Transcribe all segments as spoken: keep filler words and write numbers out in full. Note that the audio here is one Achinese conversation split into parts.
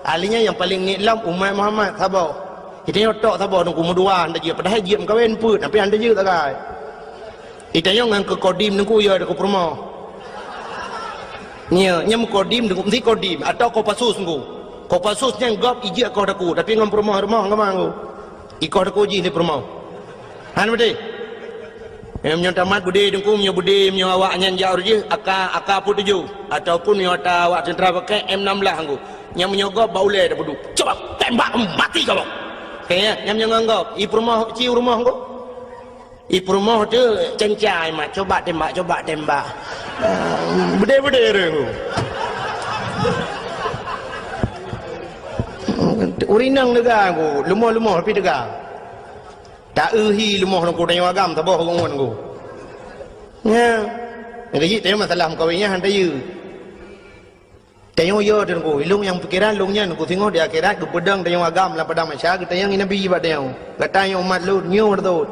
Ahli nyan nyang paleng niet lom umat Muhammad saboh. Geutanyoe tok saboh Teungku meudua hana jeuet, padahai jeuet meukawen peuet, tapi hana jeuet sagai. Geutanyoe ngon keu Kodim Teungku, ya, keu peurumoh. Nya, nyang Kodim Teungku, meusti Kodim atau Kopassus Teungku. Kopassus nyan gob ijeuet koh Teungku, tapi ngon peurumoh-rumoh ngon Teungku. Ikoh Teungku jih di peurumoh. Han beutôi? Meunyoe tamat beudé Teungku, meunyoe beudé, meunyoe awak nyan jak reueh jih, AK, AK peuet tujoh. Ataupun meunyoe ata awak teuntra pakai M enam belas Teungku. Nyang meunyoe gob bak ulèe tapeuduek. Cuba tembak mati kamoe. Kayèe, nyang meunyoe ngon gob, i peurumoh, ci u rumoh Teungku. I peurumoh teuh cencai mat, cuba tembak, cuba tembak. Beudé-beudé reueh Teungku. Ureueng inong teuga Teungku, leumoh-leumoh tapi teuga. Ta-eu hi leumoh Teungku, tanyoe agam saboh ngon Teungku. Nya. Nyang keuh jih tanyoe masalah meukawen nyan han tayue. Tanyoe yo Teungku, ilong nyang pikiran lôn nyan Teungku, singoh di akhirat geupeudong tanyoe agam lam padang mahsyar, geutanyong Nabi bak tanyoe. Gata nyoe umat lôn, nyoe beutôi.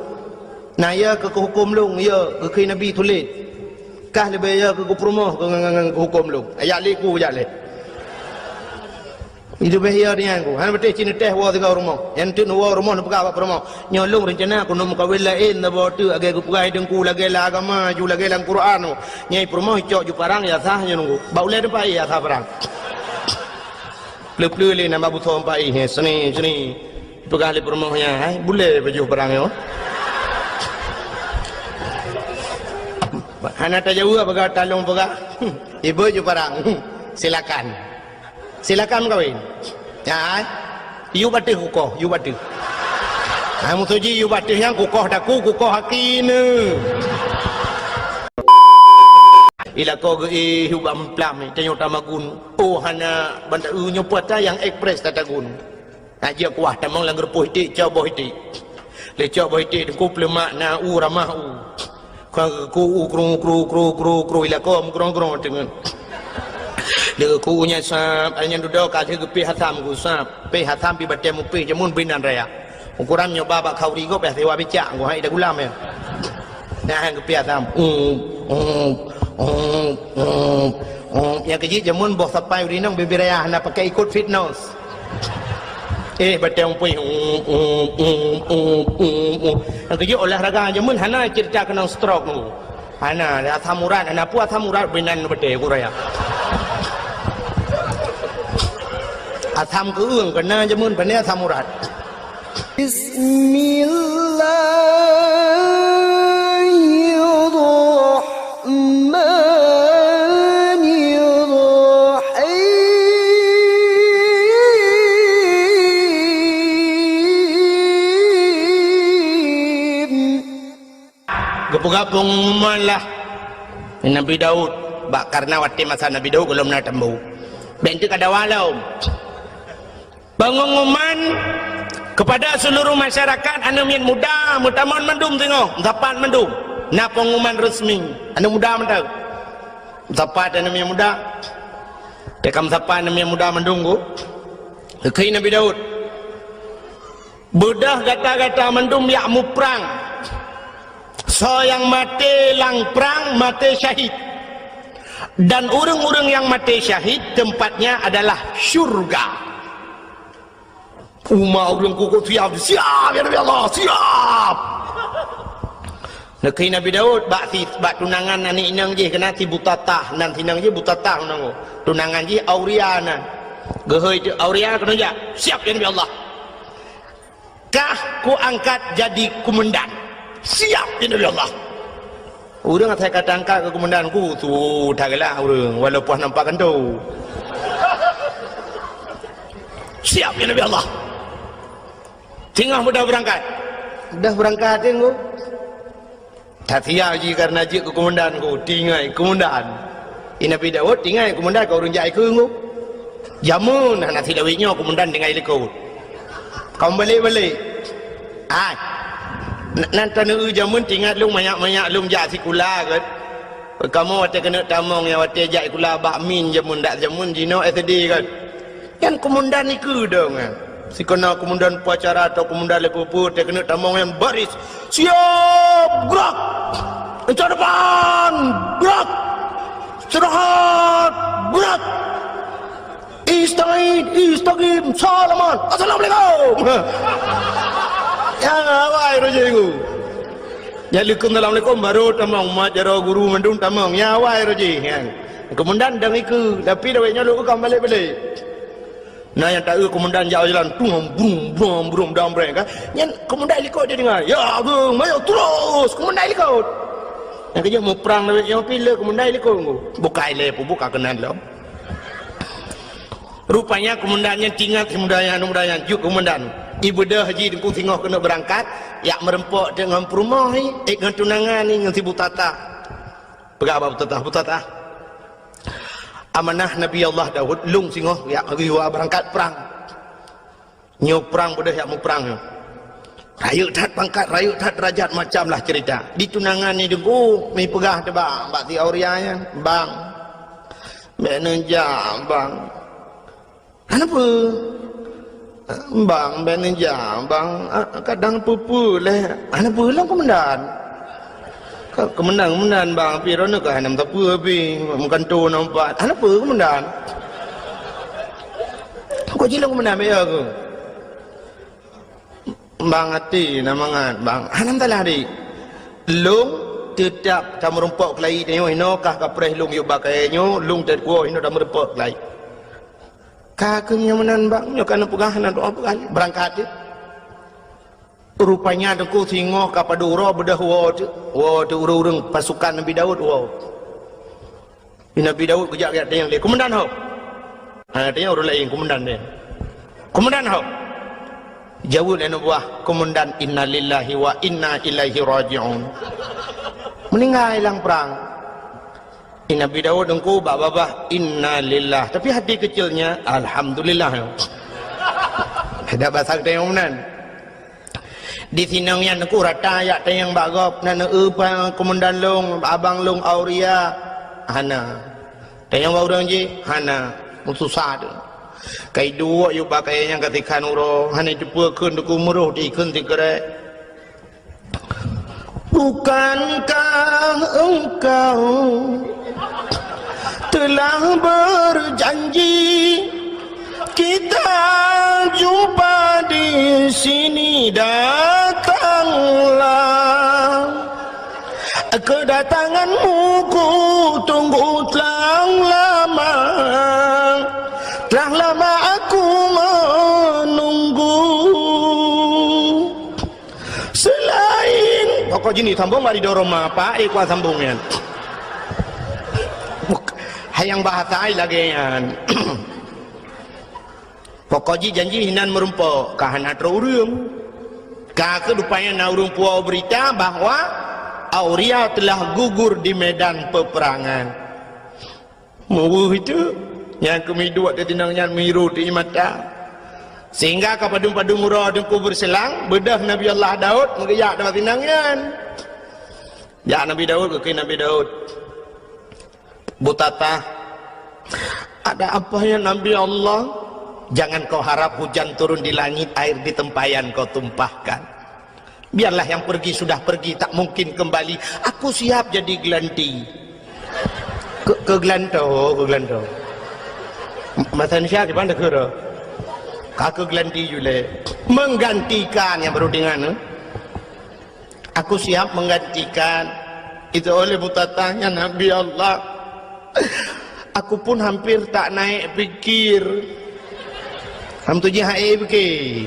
Na yo keu huköm lôn, yo keu Nabi tuléh. Kah leubeh yo keu peurumoh keu ngon, ngon, ngon huköm lôn. Ajak lé ku, jak lé. Leubeh yo nyan Teungku. Hana beutôi ci neuteh woe sigoe rumoh. Nyang teuk neuwoe rumoh neupeugah bak peurumoh, "Nyoe lôn reuncana keuneuk meukawen laén saboh teuk, lagèe geupeugah Teungku, lagèe lam agama ju, lagèe lam Quran." Nyan i peurumoh icok ju parang, ya sah nyan Teungku. Bak ulèe teumpat ya sah parang. Pleu-pleu lé nambah busoe empat ih, seni, seni. Peugah lé peurumoh nyan, "Hai, bulèe baju parang nyoe." Hana tajaweueb, peugah talong peugah. Ibu ju parang. Silakan. Silakan meukawen. Ya, hai. Yue bak teuh kukoh, yue bak teuh. Hai, musoji yue bak teuh nyang kukoh daku, kukoh aki neu. Ilako geuéh ubak meuplak, tanyoe tamagun. Oh, hana banda, eu, nyoe puasa nyang ekspres tatagun. Nak jeuet kuah tamong lam geureupoh iték, cok boh iték. Lé cok boh iték Teungku, peuleumak na u ramah u. Ka ku u kru, kru, kru, kru, kru, ilako meugrong-grong teungeut. Lé ku u nyan sab, nyan dudoe ka lheueh geupéh asam ku sab. Péh asam pi batèe mupéh jameun binan raya. Ukuran nyoe ba bak khauri gob, ya, siwa bicak, geuhai ida gulam, ya. Nah, geupéh asam. Um, um, um, um, um. Nyang keuh jih jameun boh sapai ureueng inong bibir raya hana pakai ikot fitness. Eh, batèe mupéh. Um, um, um, um, um, um. Nyang keuh jih olahraga jameun hana cerita keunong stroke. Hana, asam urat, hana peue asam urat binan batèe ku raya. Asam keueung keuna jameun, pane asam urat. Bismillahirrahmanirrahim. Geupeugah peungumuman lah Nabi Daud, bak, karena watèe masa Nabi Daud gohlom na tambu. Bèk teuk ka dawa lom. Peungumuman kepada seluruh masyarakat, aneuk miet muda, meutamong mandum singoh, meusapat mandum. Na peungumuman resmi, aneuk muda mantong. Meusapat aneuk miet muda. Teuka meusapat aneuk miet muda mandum ku. Geukheun Nabi Daud. Beudôh gata-gata mandum jak muprang. Soe nyang maté lam prang, maté syahid. Dan ureueng-ureueng nyang maté syahid, tempatnya adalah syurga. Uma ureueng kuku siap, siap, ya Nabi Allah, siap. Neukheun Nabi Daud bak si, bak tunangan aneuk inong jih, keunan si Butatah, nan si inong jih Butatah nan. Tunangan jih Auria nan. Geuhôi teuk Auria keunoe jak. Siap, ya Nabi Allah. Kah kuangkat jadi kumandan. Siap, ya Nabi Allah. Ureueng asai ka taangkat keu kumandan ku, su, tagalak ureueng, walaupun nampak kantô. Siap, ya Nabi Allah. Singoh mudah beurangkat. Mudah beurangkat, Teungku. That siap jih karena jeuet keu kumandan ku, tinggai kumandan. I Nabi Daud tinggai kumandan ka ureueng jak ikeu ku. Jameun hana silawét nyoe kumandan tinggai likot. Ka meubalek-balek. Hai. N-, nan taneu jameun teuingat lôn manyak-manyak lôn jak sikula kan. Kamoe watèe keuneuk tamong nyang watèe jak sikula bak min jameun dak jameun jinoe S D kan. Nyan kumandan ikeu dong nyan. Sikeuna kumandan upacara atau kumandan lé peue-peue teuh keuneuk tamong nyan baris. Siap, gerak! Encak depan, gerak! Istirahat, gerak! Istagid, istagim, salaman, assalamualaikum. Ya, awai roh jih. Nyan leukeun assalamualaikum baru tamong, mat jaroe guru mandum tamong. Ya, awai roh jih, nyan. Komandan dang ikeue, tapi dawek nyoe lôn ka balek-balek. Na nyang taeu komandan jak jalan, tung, brum, brum, brum, dang breng, kan. Nyan komandan likot dia dengar. "Ya, Agung, mayo terus," komandan likot. Nyang keujeuet muprang lawét nyoe pih le komandan likot. Bukai lé peubuka keunan lom. Rupanya komandan nyan tingat si muda nyan, muda nyan, jeuet komandan. Ibeudôh jih Teungku singoh keuneuk beurangkat, jak meureumpok teuk ngon peurumoh, eh, ngon tunangan, ngon si Butata. Peugah bak Butata, "Butata, amanah Nabi Allah Daud, lôn singoh jak geuyue beurangkat prang. Nyoe prang beudôh jak muprang nyoe. Rayeuk that pangkat, rayeuk that derajat, macam lah cerita." Di tunangan ni Teungku, mi peugah teuh bak, bak si Auria nyan, "Bang, bèk neujak, Bang." "Hana peue, Bang, bèk neujak, Bang. Ah, kadang peue-peue lé." "Hana peue lom, Komandan." "Ka-, Komandan, Komandan, Bang, pih droeneuh ka hana meusapeue pih, meugantoe na umpat." "Hana peue, Komandan." "Kok jih lom, Komandan, bèk ya keuh." "Bang, até na mangat, Bang." "Hana masalah, Dik. Lôn teutap tameurumpok keulayi tanyoe, inoe kah kapreh lôn yub bak kayèe nyoe, lôn teukuwoe inoe tameurumpok keulayi." "Ka keuh nyoe meunan, Bang, nyoe ka neupeugah, na doa peugah, beurangkat jih." Rupanya Teungku singoh ka padub uroe beudôh woe teuk, woe teuk ureueng-ureueng pasukan Nabi Daud woe. Nabi Daud geujak-jak tanyong lé, "Komandan ho?" Ha, tanyong ureueng laén, "Komandan deh." "Komandan ho?" Jaweueb lé aneuk buah, "Komandan, innalillahi wa inna ilaihi raji'un." Meuninggai lam prang. Nabi Daud Teungku bak babah, "Innalillah." Tapi hati kecilnya, "Alhamdulillah." Dak basa tanyong meunan. Di sinong nyan Teungku rata jak tanyong bak gob, "Na neueu peue komandan lôn, abang lôn Auria?" "Hana." Tanyong bak ureueng jih, "Hana." Meususah teuk. Ka iduek yub bak kayèe nyang ka sikhan uroe, hana jiteupeue kheun Teungku, meuroh di kheun sikrek. "Bukankah engkau telah berjanji kita jumpa di sini? Datanglah, kedatanganmu ku tunggu telah lama, telah lama aku menunggu." Selain, pokok jih ni sambong bak ridho Roma, Pak, eh, kuat sambong nyan. Buk-, hai nyang bahasa ai lagèe nyan. Pokok jih janji hinan meurumpok, ka hana troh ureueng. Ka keuh rupanya na ureueng puwoe beurita bahwa Auria telah gugur di medan peperangan. Meuweuh itu, nyang keumiduek di tinong nyan miru di mata. Sehingga ka padum-padum uroe Teungku beureuselang, beudôh Nabi Allah Daud meugeujak di tinong nyan. Jak Nabi Daud, geukheun Nabi Daud, "Butata, ada apa ya Nabi Allah? Jangan kau harap hujan turun di langit, air di tempayan kau tumpahkan. Biarlah yang pergi sudah pergi, tak mungkin kembali. Aku siap jadi gelanti." Keu-, keu gelantoe, keu gelantoe. Bahasa Indonesia di mana keu? Ka keu gelanti julai. Menggantikan nyang baru dengan, eh? "Aku siap menggantikan." Itu oleh Butata, "Ya Nabi Allah, aku pun hampir tak naik pikir." Ham tu jih hai pikir.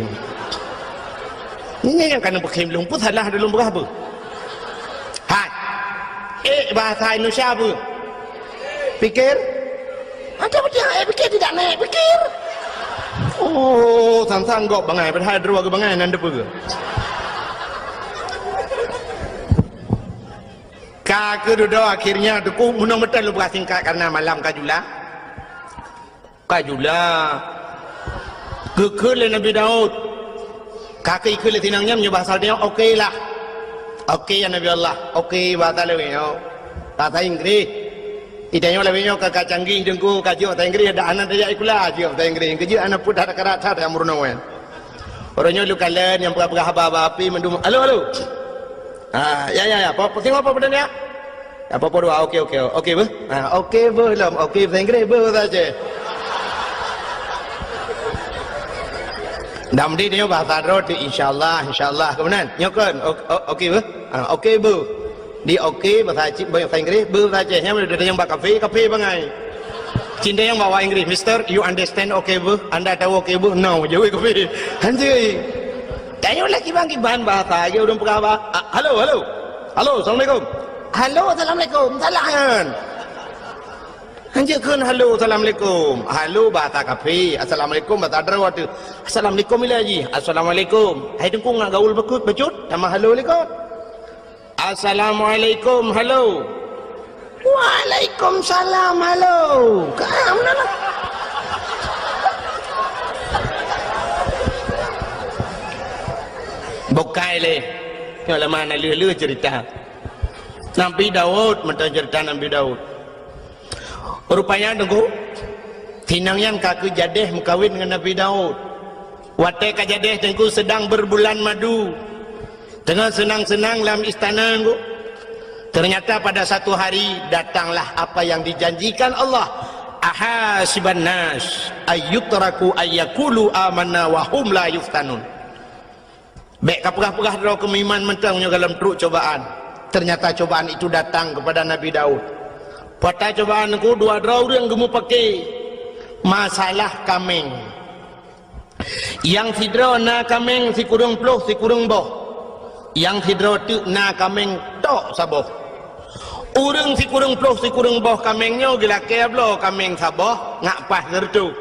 Ini yang kana pikir belum pun salah dalam berapa? Hai. Eh, bahasa Indonesia apa? Pikir? Macam macam hai pikir tidak naik pikir. Oh, sang-sang gop bangai, padahal dua ke bangai nan depan. Ka keududoe akhirnya Teungku, meunong meuteun lôn peugah singkat karena malam ka jula. Ka jula. Geukheun lé Nabi Daud. Ka keu ikheun lé tinong nyan meunyoe bahasa nyoe, "Oke lah." "Oke ya Nabi Allah." "Oke," bahasa lewat nyoe. Bahasa Inggris. Itanyoe lewat nyoe ka, ka canggih Teungku, ka jeuet bahasa Inggris, dak hana tajak sikula, jeuet bahasa Inggris. Keujeuet hana peudah rata-rata nyang meurunoe. Uroe nyoe lôn kalon nyang peugah-peugah haba-haba api mandum. Halo, halo. Ha, ya, ya, ya. Apa, apa, apa, apa, ya? Apa, apa, dua. Oke, oke. Oke, beuh. Ha, oke, beuh, lom. Oke, bahasa Inggris, beuh, bahasa Aceh. Dam di nyoe bahasa droe tu, insyaallah, insyaallah. Kemudian, nyoe kan, o-, o-, oke beuh? Ha, oke beuh. Di oke bahasa Cina, bahasa Inggris, beuh bahasa Aceh. Nyan udah tanyong bak kafe, kafe bangai. Cina yang bawa Inggris, "Mister, you understand oke beuh? Anda tahu oke beuh?" "No," jawab kafe. Hanjeuet. Tanyong lagi bang kiban bahasa, lagi ureueng peugah bah. Ah, halo, halo. Halo, assalamualaikum. Halo, assalamualaikum. Salah kan? Hanjeuet kheun halo, assalamualaikum. Halo bahasa kafe, assalamualaikum bahasa droe tu. Assalamualaikum ila ji. Assalamualaikum. Hai teungku ngak gaul beukut becut, tamah halo likot. Assalamualaikum, halo. Waalaikumsalam, halo. Ka meunan lah. Bukai lé. Nyoe lama na lheueh-lheueh cerita. Nabi Daud, mantong cerita Nabi Daud. Rupanya, Teungku, sinang nyan ka keu jadeh meukawen ngon Nabi Daud. Watée ka jadeh, Teungku, sedang berbulan madu. Teungoh seunang-seunang lam istana, Teungku. Ternyata pada satu hari, datanglah apa yang dijanjikan Allah. "Ahasiban nas ayyutraku ayyakulu amanna wa hum la yuftanun." Bék kapeugah-peugah droe keu meuiman mantong nyoe gohlom trok cobaan. Ternyata cobaan itu datang kepada Nabi Daud. Peue cobaan, Teungku? Dua droe ureueng geumeupaké masalah kaméng. Nyang sidroe na kaméng sikureueng ploh sikureueng boh. Nyang sidroe teuk na kaméng tok saboh. Ureueng sikureueng ploh sikureueng boh kaméng nyoe geulakée bloe kaméng saboh ngak paih sireutôh.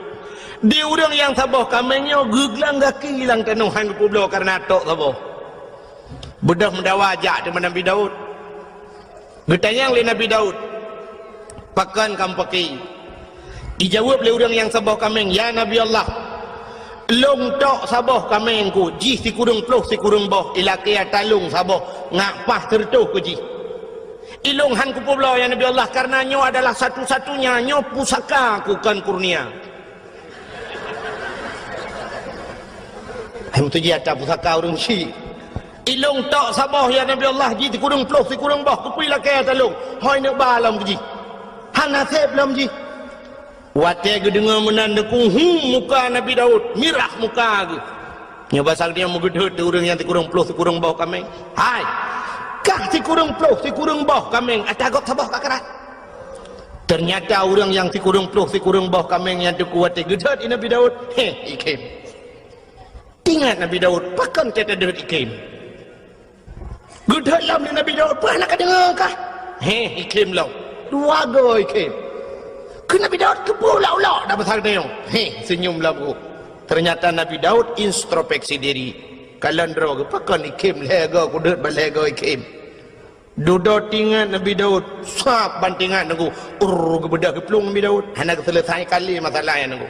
Di ureueng nyang saboh kaméng nyoe geuglang gaki lam tanoh hán geupeubloe kareuna tok saboh. Beudôh meudawa jak teuma Nabi Daud. Geutanyong lé Nabi Daud, "Pakon kamoe paké?" Ijaweueb lé ureueng nyang saboh kaméng, "Ya Nabi Allah, lôn tok saboh kaméng ku, jih sikureueng ploh sikureueng boh, ilakée ata lôn saboh, ngak paih sireutôh keu jih. Ilôn hán kupeubloe, ya Nabi Allah, kareuna nyoe adalah satu-satunya, nyoe pusaka ku, kon kurnia." Hai meutuji ata pusaka ureueng syik. "Ilôn tok saboh, ya Nabi Allah, jih sikureueng ploh sikureueng boh, keupeue ilakée ata lôn? Hôi neuk ba lom keu jih. Hana sép lom jih." Watée geudeungoe meunan, Teungku, hu, muka Nabi Daud mirah muka geuh. Nyoe basa geutanyoe meugeudhôt di ureueng nyang sikureueng ploh sikureueng boh kaméng. "Hai, kah sikureueng ploh sikureueng boh kaméng, ata gob saboh ka krat?" Ternyata ureueng nyang sikureueng ploh sikureueng boh kaméng nyan, Teungku, watée geudhôt di Nabi Daud, heh, ikhém. Teuingat Nabi Daud, "Pakon teuh tadhôt ikhém?" Geudhôt lom lé Nabi Daud, "Peue hana kadeungoe kah?" Heh, ikhém lom. Dua goe ikhém. Keu Nabi Daud keupeue ulok-ulok dak basa geutanyoe? Heh, seunyum lom geuh. Ternyata Nabi Daud introspeksi diri. Kalon droe geuh, "Pakon ikhém lhée goe, kudhôt ban lhée goe ikhém?" Dudoe teuingat Nabi Daud, sab ban teuingat Teungku, urr, geubeudôh geuplueng Nabi Daud, hana geuseuleusai kali masalah nyan Teungku.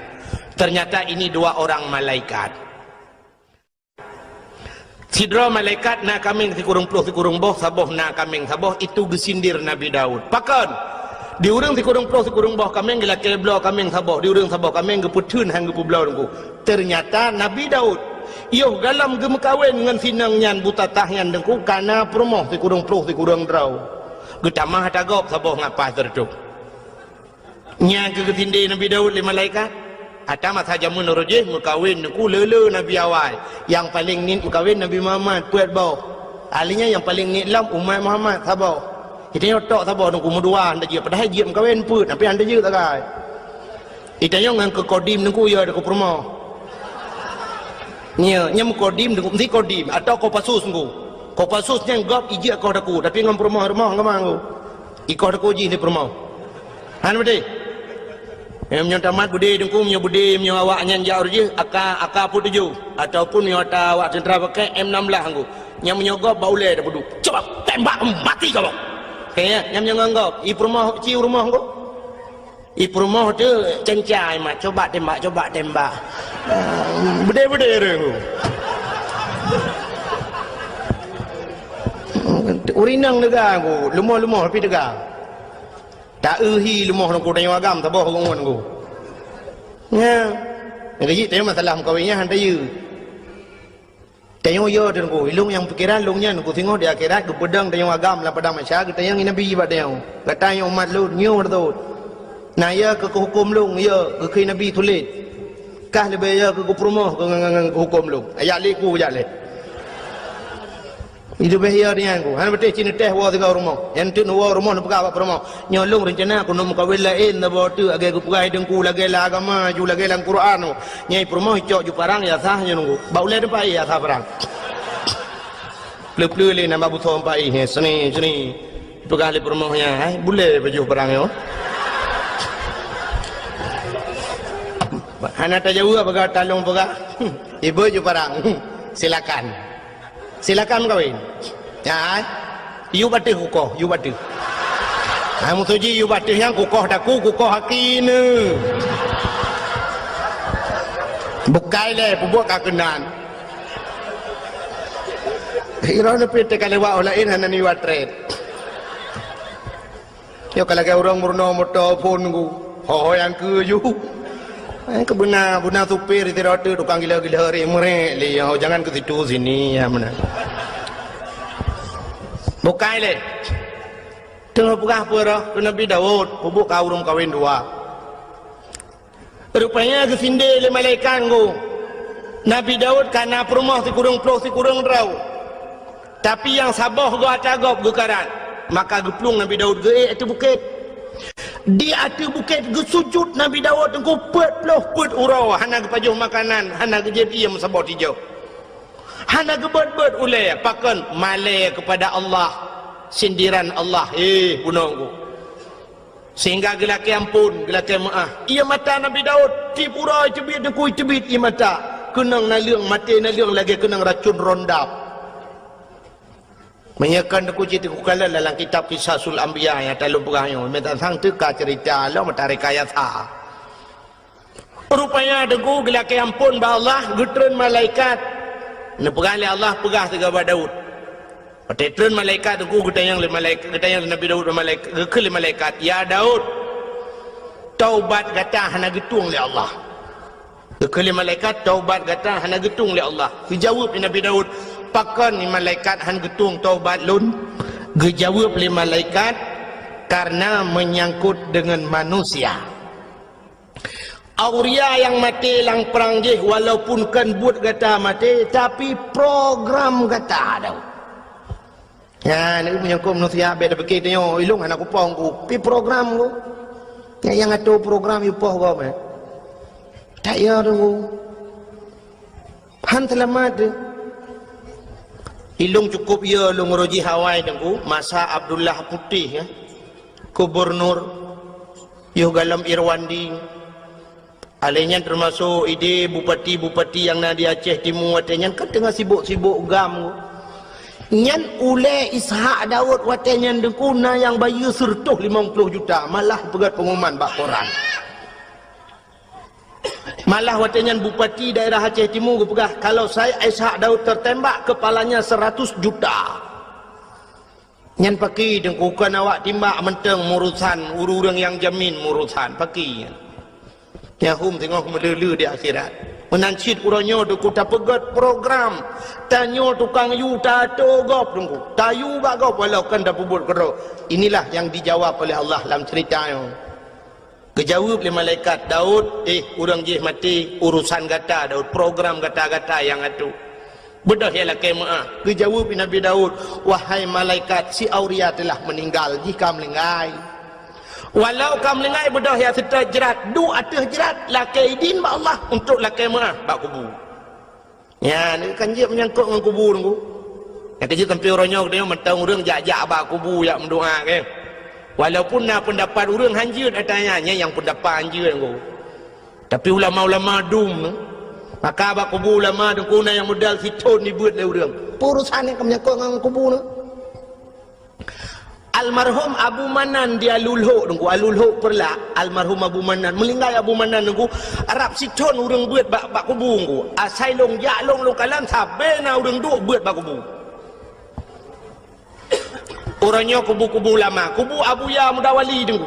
Ternyata ini dua orang malaikat. Sidroe malaikat na kaméng sikureueng ploh sikureueng boh, saboh na kaméng saboh, itu geusindir Nabi Daud. Pakon? Di ureueng sikureueng ploh sikureueng boh kaméng geulakée bloe kaméng saboh, di ureueng saboh kaméng geupeutheun hán geupeubloe Teungku. Ternyata Nabi Daud yoh gohlom geumeukawen ngon sinong nyan buta tah nyan Teungku, ka na peurumoh sikureueng ploh sikureueng droe. Geutamah ata gob saboh ngak paih sireutôh. Nyan keuh geusindé Nabi Daud lé malaikat. Ata masa jameun uroe jih meukawen Teungku le-le nabi awai. Nyang paleng niet meukawen Nabi Muhammad, peuet boh. Ahli nyan nyang paleng niet lom umat Muhammad saboh. Geutanyoe tok saboh Teungku, meudua hana jeuet, padahai jeuet meukawen peuet, tapi hana jeuet sagai. Geutanyoe ngon keu kodim Teungku, ya, keu peurumoh. Nyo, nyo meukodim Teungku, meusti kodim atau Kopassus Teungku. Kopassus nyan gob ijeuet koh daku, tapi ngon peurumoh-rumoh ngon Teungku. Ikoh daku jih di peurumoh. Hana beutôi? Eh, meunyoe tamat beudé Teungku, meunyoe beudé, meunyoe awak nyan jak uroe jih, AK, AK peuet tujoh, ataupun meunyoe ata awak teuntra pakai M enam belas Teungku. Nyan meunyoe gob bak ulée tapeuduek. Coba tembak mati kau. Oke, ya, nyan meunyoe ngon gob, i peurumoh, ci u rumoh Teungku. I peurumoh tu cencai mat, coba tembak, coba tembak. Ah, beudé-beudé ureueng. Ureueng inong teuga Teungku, lumoh-lumoh tapi teuga. Ta-eu hi lumoh Teungku, tanyoe agam saboh ureueng Teungku. Nya. Nyang keujiek tanyoe masalah meukawen nyan han tayue. Tanyoe yo Teungku, ilong nyang pikeran lôn nyan Teungku, singoh di akhirat geupeudong tanyoe agam lam padang mahsyar, geutanyong Nabi bak tanyoe, "Gata nyoe umat lôn, nyoe beutôi. Na yo keu huköm lôn, yo keu Nabi tuléh." Kah leubeh yo keu peurumoh keu ngon, ngon, ngon huköm lôn. Ajak lé ku jak lé. Leubeh yo nyan ku. Hana beuteh cit neuteh woe sigoe rumoh. Nyang teuk neuwoe rumoh neupeugah bak peurumoh, "Nyoe lôn reuncana keuneuk meukawen laén saboh teuk lagèe geupeugah teungku, lagèe lam agama ju, lagèe lam Quran." Nyang peurumoh icok ju parang ya sah nyoe nunggu. Bak ulèe teumpat ya sah parang. Pleu-pleu lé nambah busoe empat ih, seni, seni. Peugah lé peurumoh nyan, "Hai, bulèe baju parang nyoe." Hana tajaweueb, peugah talong peugah. Ibu ju parang. Silakan. Silakan kawin. Ya, hai. Yub ateueh kukoh, yub ateueh. Hai, musoji yub ateueh nyan kukoh daku, kukoh aki neu. Bukai lé, peubuet ka keunan. Droeneuh pih teuka lewat, oh laén hana niwa trét. Nyoe ka lagèe ureueng meurunoe moto phôn ku. Ho-ho nyang keu ju. Eh, keu beuna, beuna supir sidroe teuk tukang gila-gila ré meurek lé, oh, jangan ke situ sini, ya, meunan. Bukai lé. Teungoh peugah peue roh keu Nabi Daud, peubuet ka ureueng kawen dua. Rupanya geusindé lé malaikat ngon Nabi Daud ka na peurumoh sikureueng ploh sikureueng droe. Tapi nyang saboh goe ata gob geukarat. Maka geuplueng Nabi Daud geuék ateueh bukét. Di ateueh bukét geusujut Nabi Daud teungku peuet ploh peuet uroe, hana geupajoh makanan, hana geujép ié meusaboh tijoh. Hana geubeuet-beuet ulèe, pakon malèe keupada Allah, sindiran Allah, "Hé, bunoe ku." Sehingga geulakèe amphon, geulakèe meu'ah. Ié mata Nabi Daud, tiep uroe teubiet, teungku, teubiet ié mata. Keunong naleueng, maté naleueng lagèe keunong racun rondap. Meunyoe kon teungku cit teukalon dalam kitab Qisasul Anbiya nyang talôn peugah nyoe, meutatang teuka ceurita lom mata rekayasa. Rupanya teungku geulakèe amphon bak Allah, geutreun malaikat. Neupeugah lé Allah, peugah sigoe bak Daud. Watèe treun malaikat teungku geutanyong lé malaik-, geutanyong lé Nabi Daud bak malaik-, geukheun lé malaikat, "Ya Daud, taubat gata hana geutueng lé Allah." Geukheun lé malaikat, "Taubat gata hana geutueng lé Allah." Geujaweueb lé Nabi Daud, "Pakon ni malaikat han geutueng taubat lôn?" Geujaweueb lé malaikat, "Karena menyangkut dengan manusia." Auria nyang maté lam prang jih, walaupun kon buet gata maté, tapi program gata ada. Nyan, meunyoe kon manusia bèk tapike tanyoe, ilong hana kupong ku, pi program ku. Nyang, nyang atur program ipoh gob, eh. Tak ya tu. Han seulamat tu. Ilong cukup ya lôn rojih awai teungku, masa Abdullah Putih, ya. Gubernur, yoh galom Irwandi. Alèh nyan teumasok idéh bupati-bupati nyang na di Aceh Timu watèe nyan kan teungoh sibok-sibok gam. Nyan ulèe Ishak Daud watèe nyan teungku na nyang bayeue seureutôh limong ploh juta, malah peugöt pengumuman bak koran. Malah watèe nyan bupati daerah Aceh Timu geupeugah, "Kalau saya Ishak Daud tertembak, kepalanya seratus juta." Nyan pakri teungku, kon awak timbak mantong meurusan, ureueng-ureueng nyang jamin meurusan, pakri nyan. Nyahum teungoh meuleu-leu di akhirat. Meunan cit uroe nyoe teungku tapeugöt program, tanyoe tukang yue tato gob teungku, tayue bak gob walau kon tapeubuet keudroe. Inilah yang dijawab oleh Allah lam ceurita nyoe. Geujaweueb lé malaikat, "Daud, eh, ureueng jih maté, urusan gata, Daud, program gata-gata nyang atoe. Beudôh ya lakèe meu'ah." Geujaweueb lé Nabi Daud, "Wahai malaikat, si Auria telah meninggal, jih ka meulinggai. Walau ka meulinggai, beudôh ya seutôt jrat, duek ateueh jrat, lakèe idin bak Allah untuk lakèe meu'ah bak kubu." Nyan, kan jeuet meunyangkot ngon kubu teungku. Nyang keujeuet sampoe uroe nyoe geutanyoe mantong ureueng jak-jak bak kubu jak meudoa, kan. Walaupun na peundapat ureueng hanjeuet ata nyan, nyan nyang peundapat hanjeuet teungku. Tapi ulama-ulama dum, maka bak kubu ulama teungku na nyang modal sithon dibeuet lé ureueng. Peue urusan nyang ka meunyangkot ngon kubu nyoe? Almarhum Abu Manan di Alue Lhok teungku, Alue Lhok Peureulak, almarhum Abu Manan, meulinggai Abu Manan teungku, rab sithon ureueng beuet bak, bak kubu teungku. Asai lôn jak lôn, lôn kalon sabe na ureueng duek beuet bak kubu. Uroe nyoe kubu-kubu ulama, kubu Abuya Mudawali teungku.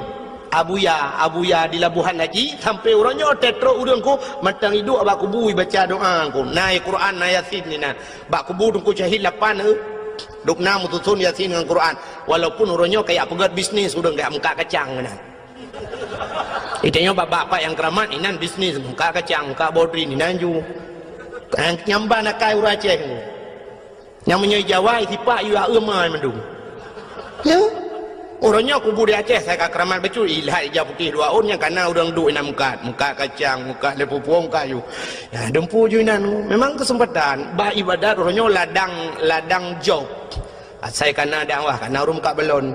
Abuya, Abuya di Labuhan Haji, sampoe uroe nyoe teutrok ureueng ku mantong iduek bak kubu ibaca doa teungku. Na Quran, na Yasin inan. Bak kubu Teungku Syahid lapan, eh, dubna meususon Yasin ngon Quran. Walaupun uroe nyoe kajak peugöt bisnis, ureueng kajak meukat kacang keunan. Itanyoe bak-bak pat nyang keuramat inan bisnis, muka kacang, muka bodrin inan ju. Nyang ban akai ureuëng Aceh. Nyang meunyoe Jawa sipak yue aeu mai mandum. Ya. Uroe nyoe kubu di Aceh sai ka keuramat bacut, ilat ija putéh dua ôn nyang kana ureuëng duek inan mukat, mukat kacang, mukat lé pupueng, mukat ju. Ya, dumpu ju inan. Memang keuseumpatan bak ibadat uroe nyoe ladang, ladang job. Asai kana dakwah, kana ureuëng mukat balon.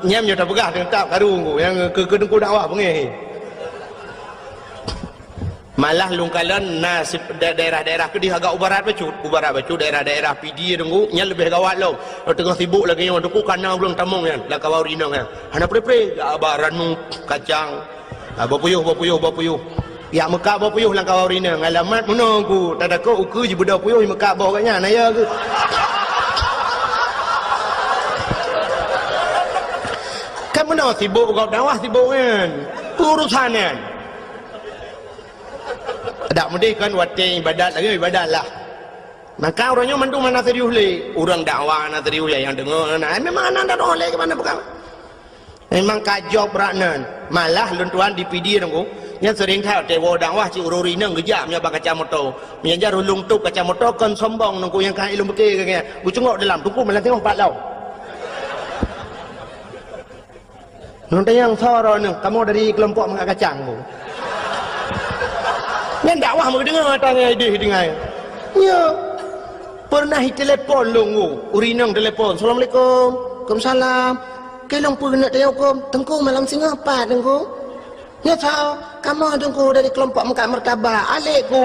Nyam nyoe tapeugah teutab karu nyang keu, keu teungku dakwah beungéh. Malah lôn kalon na sip-, da-, daerah-daerah keudeh agak u barat bacut, u barat bacut daerah-daerah Pidie teungku, nyan leubeh gawat lom. Teungoh sibok lagée nyoe teungku kana ureuëng tamong nyan, lam kawan ureuëng inong nyan. Hana pre-pre, jak ba ranu, kacang, ah, boh puyôh, boh puyôh, boh puyôh. Jak meukat boh puyôh lam kawan ureuëng inong, alamat meunoe ku, tadakot ukeue jibeudôh puyôh, jimeukab boh gobnyan, na ya keuh. Kan meunoe sibok gob dakwah sibok nyan. Urusan nyan. Dak meudeh kan watée ibadat lagée ibadat lah. Maka uroe nyoe mandum hana serius lé. Ureuëng dakwah hana serius, nyang deungoe hana. Eh, memang hana, hana deungoe lé keu mana peugah. Memang ka job brat nan. Malah lôn tuan di Pidie teungku, nyan sering that watée woe dakwah cit ureuëng inong geujak meunyoe bak kaca moto. Meunyoe jar ulôn tôp kaca moto kon sombong teungku nyang ka ilôn pike keu nyan. Geucungok dalam teungku malah tengok pat lom. Nyoe tanyong soe droeneuh, kamoe dari keulompok meukat kacang bu. Nyan dakwah meudeungoe ata ngon idéh deungai. Nyoe. Peureunah itelepon lôn bu, ureuëng inong telepon, "Assalamualaikum." "Waalaikumsalam." "Keu lôn peue keuneuk tanyong huköm?" "Teungku malam singoh pat teungku." "Nyoe soe?" "Kamoe teungku dari keulompok meukat martabak." "Alek ku."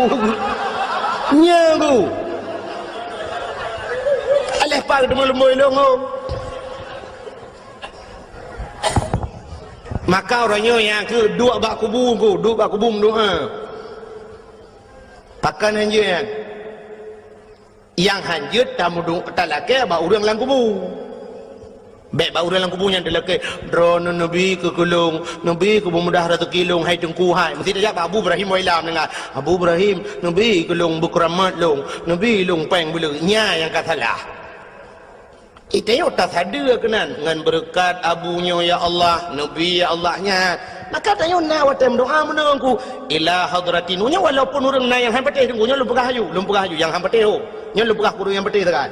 Nyoe ku. Aléh pat teuma leumbôi lôn bu. Maka uroe nyoe nyang keuh duek bak kubu ku, duek bak kubu meudoa. Pakon hanjeuet nyan? Nyang hanjeuet tamudong talakée bak ureuëng lam kubu. Bék bak ureuëng lam kubu nyan talakée, "Droeneuh neubi keu keu lôn, neubi keu beumudah raseuki lôn, hai Teungku hai." Meusti tajak bak Abu Ibrahim Wailam deungon, "Abu Ibrahim, neubi keu lôn beukeuramat lôn, neubi lôn péng beuleue." Nyan nyang ka salah. Itanyoe tasadeue keunan ngon beureukat abu nyoe, ya Allah, neubi, ya Allah, nyan. Maka tanyoe na watée meudoa meunoe ku, ila hadratin. Nyoe walaupun ureuëng na nyang han patéh teungku, nyoe lôn peugah aju, lôn peugah aju nyang han patéh ho. Nyoe lôn peugah keu ureuëng nyang patéh teuka.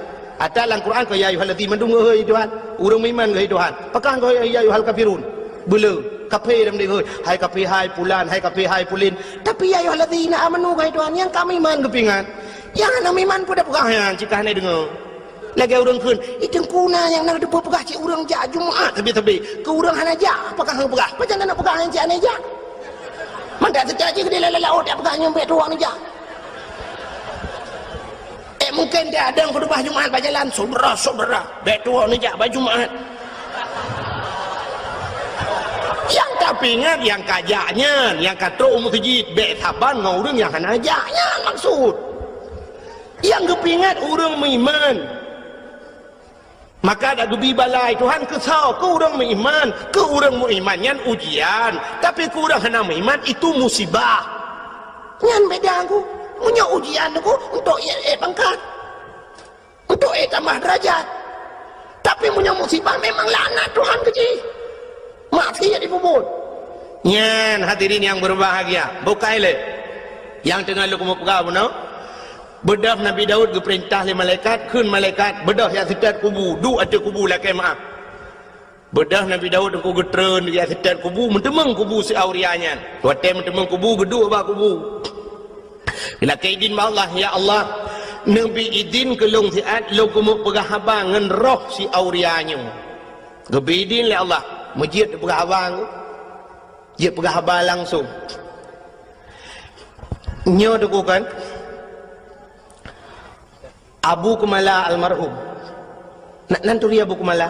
Ata lam Quran keu ya ayyuhallazina mandum geuhôi Tuhan, ureuëng meuiman geuhôi Tuhan. Pakon geuhôi ya ayyuhal kafirun? Beuleu, kaphé lam deuhôi, hai kaphé hai pulan, hai kaphé hai pulin. Tapi ya ayyuhallazina amanu geuhôi Tuhan, nyang ka meuiman geupingat. Nyang hana meuiman peue tapeugah nyan cit ka hana deungoe. Lagée ureuëng kheun, "Ih, teungku na nyang na teupeue peugah cit ureuëng jak Jumat sabe-sabe. Keu ureuëng hana jak, apakah hana peugah? Pajan na peugah nyang cit hana jak?" Mandak seutia jih keudeh lalai laôt jak peugah nyoe bék tuwoe neujak. Eh, mungken dia ada khutubah Jumat bak jalan, "Saudara-saudara, bék tuwoe neujak bak Jumat." Nyang tapeuingat nyang ka jak nyan, nyang ka trok u meuseujid, bék saban ngon ureuëng nyang hana jak nyan maksud. Nyang geupeuingat ureuëng meuiman. Maka dak geubi balai Tuhan keu soe? Keu ureuëng meuiman. Keu ureuëng meuiman nyan ujian, tapi keu ureuëng hana meuiman itu musibah. Nyan beda ku. Meunyoe ujian ku untuk ék, ék pangkat, untuk ék tamah derajat. Tapi meunyoe musibah memang laknat Tuhan keu jih. Maksiat jipeubuet. Nyan hadirin nyang berbahagia, bukai lé nyang teungoh lôn keumeung peugah bunoe. Beudôh Nabi Daud geupeurintah lé malaikat, kheun malaikat, "Beudôh jak seutôt kubu, duek ateueh kubu lakée meuáh." Beudôh Nabi Daud teungku geutreun jak seutôt kubu, meuteumeung kubu si Auria nyan. Watée meuteumeung kubu, geuduek bak kubu. Geulakée idin bak Allah, "Ya Allah, neubi idin keu lôn siat lôn keumeung peugah haba ngon roh si Auria nyoe." Geubi idin lé Allah, meujeuet peugah haba. Jeuet peugah haba langsung. Nyoe teungku kan, Abu Keumala almarhum. Na, nan turi Abu Keumala?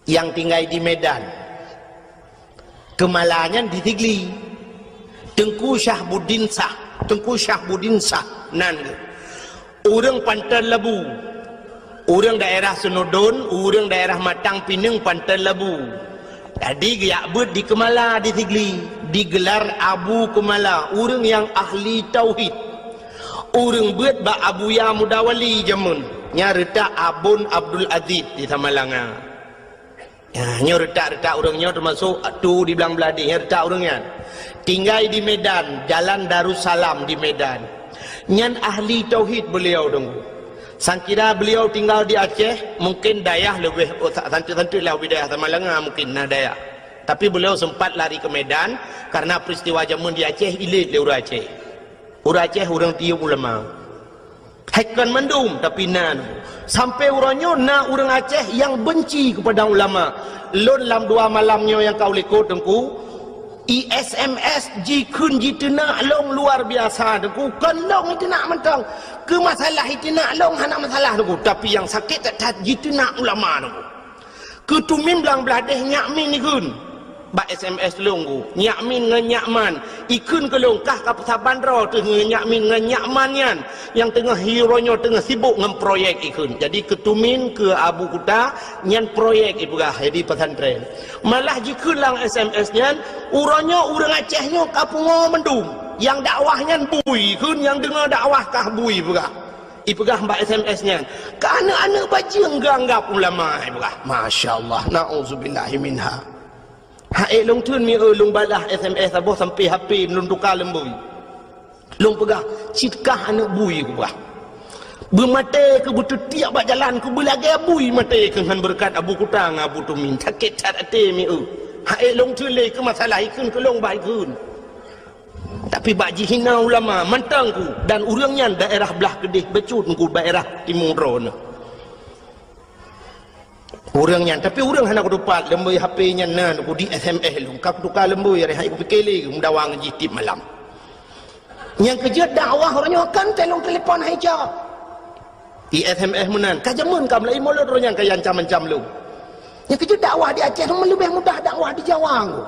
Nyang tinggai di Medan. Keumala nyan di Sigli. Teungku Syahbuddin Sah. Teungku Syahbuddin Sah nan geuh. Ureuëng Panton Labu. Ureuëng daerah Seunudon, ureuëng daerah Matang Pineung Panton Labu. Jadi geujak beuet di Keumala di Sigli, digelar Abu Keumala, ureuëng nyang ahli tauhid. Ureuëng beuet bak Abuya Mudawali jameun. Nyan reutak Abon Abdul Aziz di Samalanga. Ya, nyoe reutak-reutak ureuëng nyoe teumasok tu di Blang Blahdeh, nyan reutak ureuëng nyan. Tinggai di Medan, Jalan Darussalam di Medan. Nyan ahli tauhid beliau, Teungku. Sangkira beliau tinggal di Aceh, mungkin dayah leubeh, oh, sa-, santeut-santeut lah wilayah Samalanga mungkin na dayah. Tapi beliau sempat lari ke Medan karena peristiwa jameun di Aceh ilét lé ureuëng Aceh. Ureuëng Aceh ureuëng tiyeum ulama. Hai kon mandum, tapi na. Sampai uroe nyoe na ureuëng Aceh nyang benci kepada ulama. Lôn lam dua malam nyoe nyang ka u likot, Teungku, i S M S jikheun jiteunak lôn luar biasa, Teungku. Kon lôn jiteunak mantong. Keu masalah jiteunak lôn hana masalah, Teungku. Tapi nyang sakét that-that jiteunak ulama, Teungku. Keu tumin Blang Blahdeh Nyak Min ikheun bak S M S lôn, Teungku. Nyak Min ngon Nyak Man ikheun keu lôn, kah ka peusaban droe teuh ngon Nyak Min ngon Nyak Man nyan, nyang teungoh hi uroe nyoe teungoh sibok ngon proyek ikheun. Jadi keu tumin, keu Abu Kuta, nyan proyek ipeugah jadi pesantren. Malah jikheun lam S M S nyan, uroe nyoe ureuëng Aceh nyoe ka pungo mandum. Nyang dakwah nyan bui ikheun, nyang deungoe dakwah kah bui ipeugah. Ipeugah bak S M S nyan, "Keu aneuëk-aneuëk bajeueng geuanggab ulama," ipeugah. Masya Allah, na'udzubillahi minha. Hai lôn theun mi, eh, lôn balah S M S saboh sampai H P lôn tuka lom bui. Lôn peugah, "Cit kah aneuëk bui," kupeugah. "Beumaté keu beuteutiek bak jalan keu beulagée bui maté keu ngon beureukat Abu Kuta ngon Abu Tumin." Sakét that até mi, eh. Hai lôn theun lé keu masalah ikheun keu lôn bah ikheun. Tapi bak jihina ulama mantong, Teungku, dan ureuëng nyan daerah blah keudeh bacut, Teungku, daerah timu droeneuh. Ureuëng nyan, tapi ureuëng hana kutupat, lom bui H P nyan na, Teungku, di S M S lôn, ka kutuka lom bui, hai kupike lé meudawa ngon jih tiep malam. Nyang keujeuet dakwah uroe nyoe kan teuh lôn telepon hai jak. I S M S meunan, ka jameun ka meulaie mulod droe nyan ka iancam-ancam lôn. Nyang keujeuet dakwah di Aceh leubeh mudah dakwah di Jawa, Teungku.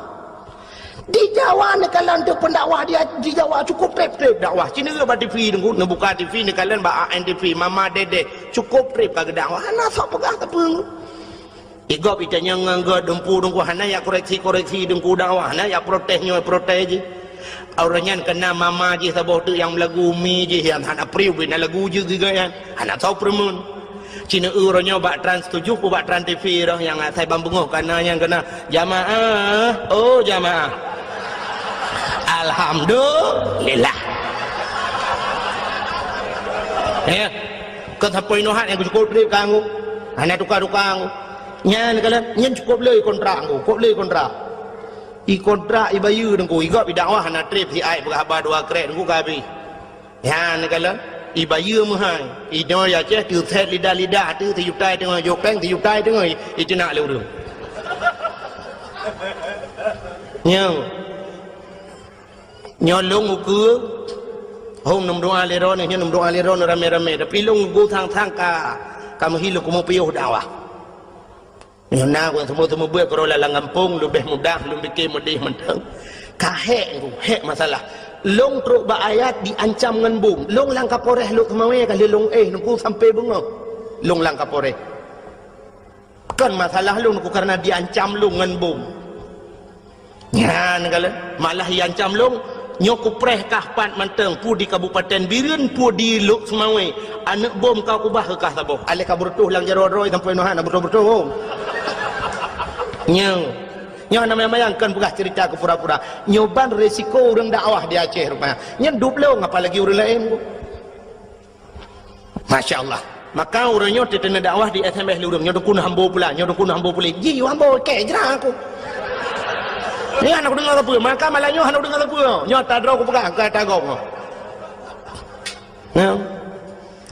Di Jawa neukalon teuh pendakwah di, di Jawa cukup treb-treb dakwah. Ci neureuek bak T V, Teungku, neubuka T V neukalon bak A N T V, Mama Dedeh, cukup treb ka geudakwah. Hana sok peugah sapeue, Teungku. Igob itanyong ngon gob dumpu, Teungku, hana jak koreksi-koreksi, Teungku, dakwah, hana jak protes nyoe protes jih. Ureuëng nyan keunan mama jih saboh teuk nyang meulagu, mi jih nyang hana priu bina lagu jih geuga nyan. Hana tho peureumeun. Ci neureuek uroe nyoe bak Trans tujoh, bak Trans T V roh nyang asai ban beungoh kana nyang keunan, "Jamaah, oh jamaah. Alhamdulillah." Ya. Kon sapeue inoe hat nyang cukup treb ka, Teungku. Hana tuka-tuka, Teungku. Nyan kalon, nyan cukup le kontrak, Teungku, cukup le kontrak. I kontrak ibayeue, Teungku, igob idakwah hana treb, siat peugah haba dua krek, Teungku, ka habéh. Nyan kalon, ibayeue meuhai. Inoe di Aceh teuset lidah-lidah teuh, sijuta teungoh jok péng, sijuta teungoh iteunak lé ureuëng. Nyoe. Nyoe lôn ukeue, hom neumeudoa lé droeneuh, nyoe neumeudoa lé droeneuh ramé-ramé, tapi lôn ukeue sang-sang ka, ka meuhi lôn keumeung piôh dakwah. Nyoe na ureuëng seumeubeuet-seumeubeuet keudroe lam gampông, leubeh mudah lôn pike meudeh mantong. Ka hék, Teungku, hék masalah. Lôn trok bak ayat diancam ngon bom. Lôn lam Kapolres Lhokseumawe ka lheueh lôn éh, Teungku, sampai beungoh. Lôn lam Kapolres. Kon masalah lôn, Teungku, karena diancam lôn ngon bom. Nyan kalon, malah iancam lôn, nyoe kupreh kah pat mantong, peue di Kabupaten Bireuen, peue di Lhokseumawe, aneuëk bom ka kubah keu kah saboh. Aléh ka beureutoh lam jaroe droe sampoe nyoe hana beureutoh-beureutoh bom. Nyoe, nyoe hana mayang-mayang, kon peugah cerita keu pura-pura. Nyoe ban resiko ureuëng dakwah di Aceh rupanya. Nyan dup lôn, apalagi ureuëng laén. Masya Allah. Maka uroe nyoe teuteuna dakwah di S M S lé ureuëng, nyoe dukun hambo pula, nyoe dukun hambo pula. Ji hambo kek jra aku. Nyoe hana kudeungoe sapeue, maka malam nyoe hana kudeungoe sapeue. Nyoe ata droe kupeugah, keu ata gob nyoe. Nyoe.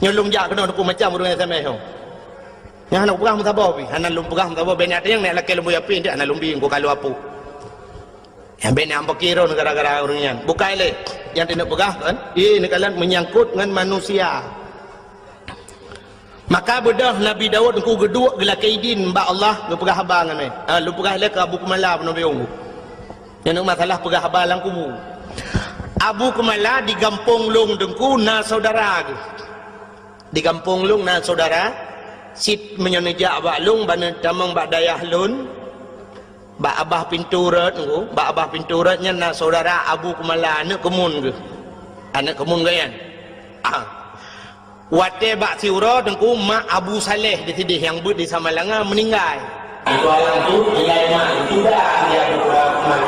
Nyoe lôn jak keunoe dukun macam ureuëng S M S nyoe. Nyoe hana kupeugah meusaboh pih, hana lôn peugah meusaboh, bèk nyan nyang nyak lakée lôn bui api, hana lôn bi, engko ka lôn apuk. Nyang bèk na amphon kiro gara-gara ureuëng nyan. Bukai lé. Nyang teuneuk peugah kan? Ié neukalon menyangkut ngon manusia. Maka beudôh Nabi Daud Teungku geuduek geulakée idin bak Allah geupeugah haba ngon mé. Ha, lôn peugah lé keu Abu Keumala peunoh biông. Nyan masalah peugah haba lam kubu. Abu Keumala di gampông lôn Teungku na saudara geuh. Di gampông lôn na saudara, cit meunyoe neujak bak lôn, ban neutamong bak dayah lôn, bak abah pintoe rot, Teungku, bak abah pintoe rot nyan na saudara Abu Keumala, aneuëk keumun geuh. Aneuëk keumun geuh nyan. Ah. Watée bak siuroe Teungku, mak Abu Saleh di sideh nyang beuet di Samalanga meuninggai. Itu alam tu, nilai mak itu dah dia berkurang.